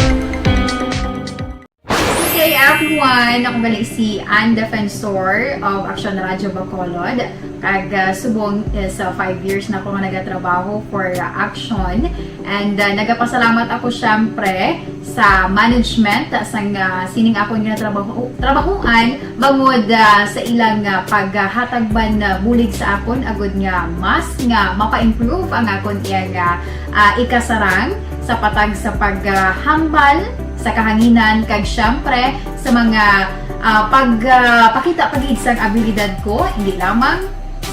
Good day, everyone! Ako gali si Ann Defensor of Action Radio Bacolod. Kag, ah, subong is, ah, five years na ako nga nagatrabaho for, ah, Action. And, ah, nagapasalamat ako, syempre, sa management, ah, sang, ah, sining akon nga trabaho, trabahoan, bangod, ah, sa ilang, ah, paghatag man, ah, bulig sa akon, agud nga mas nga mapa-improve ang akon iyang, ah, ah, ikasarang sa patag sa paghambal sa kahanginan, kag, syempre, sa mga, ah, pag, ah, pakita pa gid sang abilidad ko, hindi lamang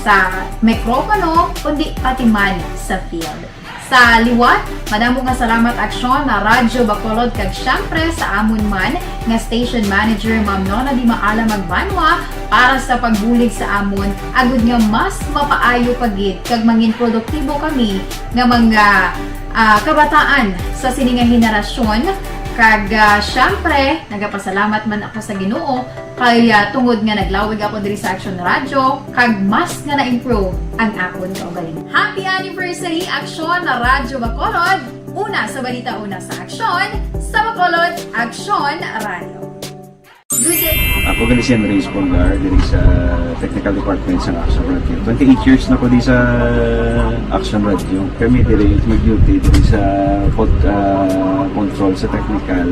sa mikropono, kundi pati man sa field. Sa liwat, madamo nga salamat, Aksyon na Radyo Bacolod, kag, syempre, sa amon man nga station manager, Ma'am Nona Di Maala Magbanwa, para sa pagbulig sa amon, agud nga mas mapaayo pa gid kag mangin produktibo kami nga mga, ah, kabataan sa sini nga henerasyon. Kag, ah, syempre, nagapasalamat man ako sa Ginoo kay, ah, tungod nga naglawig ako diri sa Action Radio, kag mas nga na-improve ang akon kaugalingon. Happy anniversary, Aksyon na Radyo Bacolod! Una sa balita, una sa aksyon, sa Bacolod, Aksyon Radio. Good day. Ako gali si Henry Espolgar, diri sa Technical Department sa Action Radio. Twenty-eight years na ko di sa Action Radio. Kami diri mag-duty diri sa pod-, ah, control sa technical.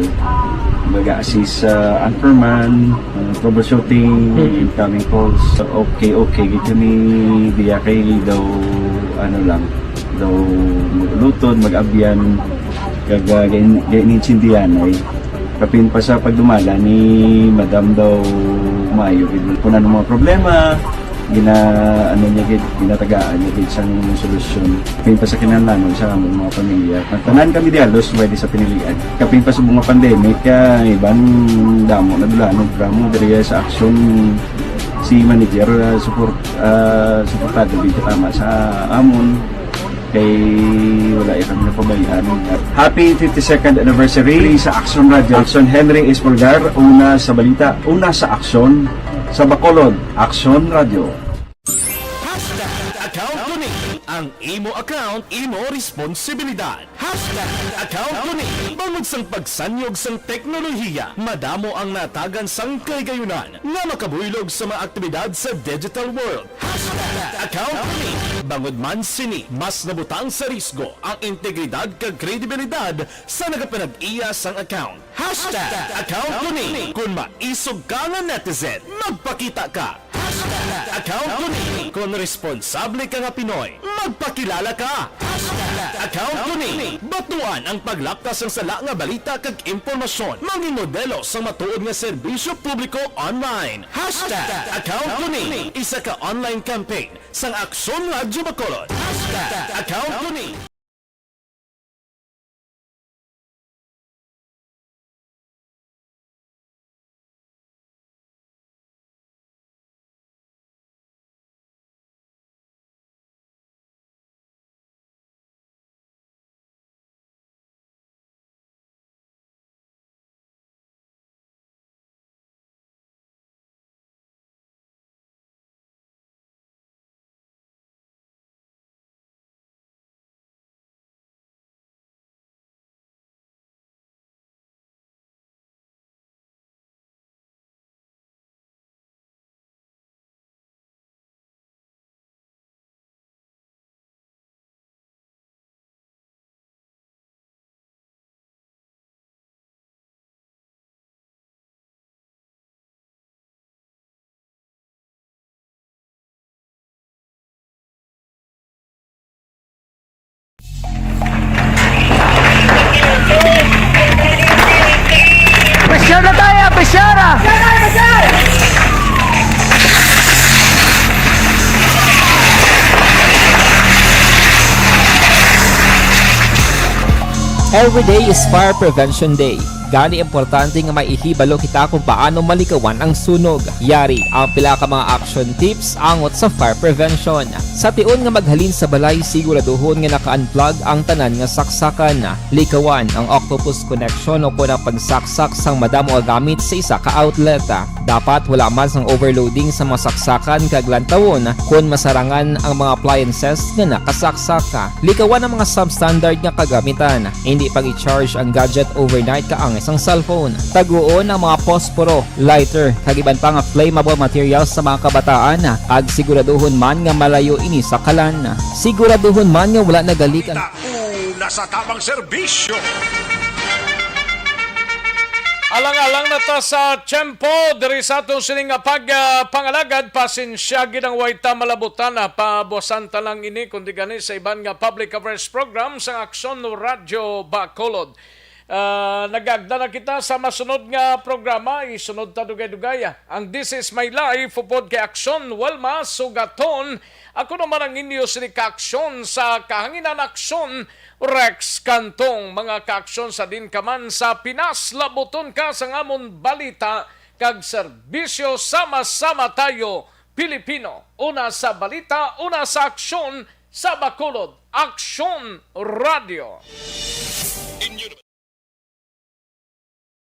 Mag-assist sa anchorman, ah, troubleshooting, Mm. incoming calls. Okay, okay. Gid kami diya kay daw, ano lang, daw mag-ulutod, mag-abyan, kag, ah, gain-, gainintindihan ay. Kapin pa sa pagdumala ni Madam daw maayo gid. Kung ano mga problema, gina-, ano niya gid, ginatagaan niya gid sang solusyon. Kapin pa sa kinahanglanon sa among mga pamilya. Ang tanan kami di halos pwede sa pinilian. Kapin pa sa mga pandemic, ah, iban damo na dulanon, programa diri sa Action, si manager, ah, support, ah, suportado gid katama sa amon. Kay wala iya kami napabayaan. Happy fifty-second anniversary sa Action Radio. Action Henry Espolgar, una sa balita, una sa aksyon, sa Bacolod, Action Radio. Hashtag account ko ni. Ang imo account, imo responsibilidad. Hashtag account ko ni. Bangod sang pagsanyog sang teknolohiya, madamo ang natagan sang kahigayunan nga makabuylog sa mga aktibidad sa digital world. Hashtag account ko ni. Bangod man sini, mas nabutang sa risgo ang integridad kag kredibilidad sa nagapanag-iya sang account. Hashtag account ko ni. Kon maisog ka nga netizen, magpakita ka. Hashtag account ko ni. Kon responsable ka nga Pinoy, magpakilala ka. Hashtag account ko ni. Batuan ang paglapkas sang sala nga balita kag impormasyon. Mangin modelo sang matuod nga serbisyo publiko online. Hashtag account ko ni. Isa ka online campaign sang Aksyon Radyo Bacolod. Hashtag account ko ni. Pressure na tayo, pressure! Every day is Fire Prevention Day. Gani, importante nga maihibalo kita kung paano malikawan ang sunog. Yari ang pila ka mga action tips angot sa fire prevention. Sa tion nga maghalin sa balay, siguraduhon nga naka-unplug ang tanan nga saksakan. Likawan ang octopus connection o kon ang pagsaksak sang madamo nga gamit sa isa ka outlet. Dapat wala man sang overloading sa mga saksakan kag lantawon kon masarangan ang mga appliances nga nakasaksak. Likawan ang mga substandard nga kagamitan. Hindi pag-i-charge ang gadget overnight kaangay sang cellphone. Taguon ang mga posporo, lighter, kag iban pa nga flammable materials sa mga kabataan, kag siguraduhon man nga malayo ini sa kalan. Siguraduhon man nga wala nagalik ang Una sa tamang serbisyo. Alang-alang na ta sa tiyempo diri sa atong sining nga pag, ah, pangalagad. Pasensya gid ang way ta malabutan, ah, pabuasan ta lang ini, kundi gani sa iban nga public affairs program sang Aksyon Radyo Bacolod. Ah, nagagda na kita sa masunod nga programa. Isunod ta dugay-dugay, ah, ang This Is My Life upod kay Aksyon Wilma Sugaton. Ako naman ang inyo sini ka-aksyon sa kahanginan, Aksyon Rex Cantong. Mga ka-aksyon, sa diin ka man sa Pinas, labuton ka sang amon balita kag serbisyo. Sama-sama tayo, Pilipino. Una sa balita, una sa aksyon, sa Bacolod, Aksyon Radio.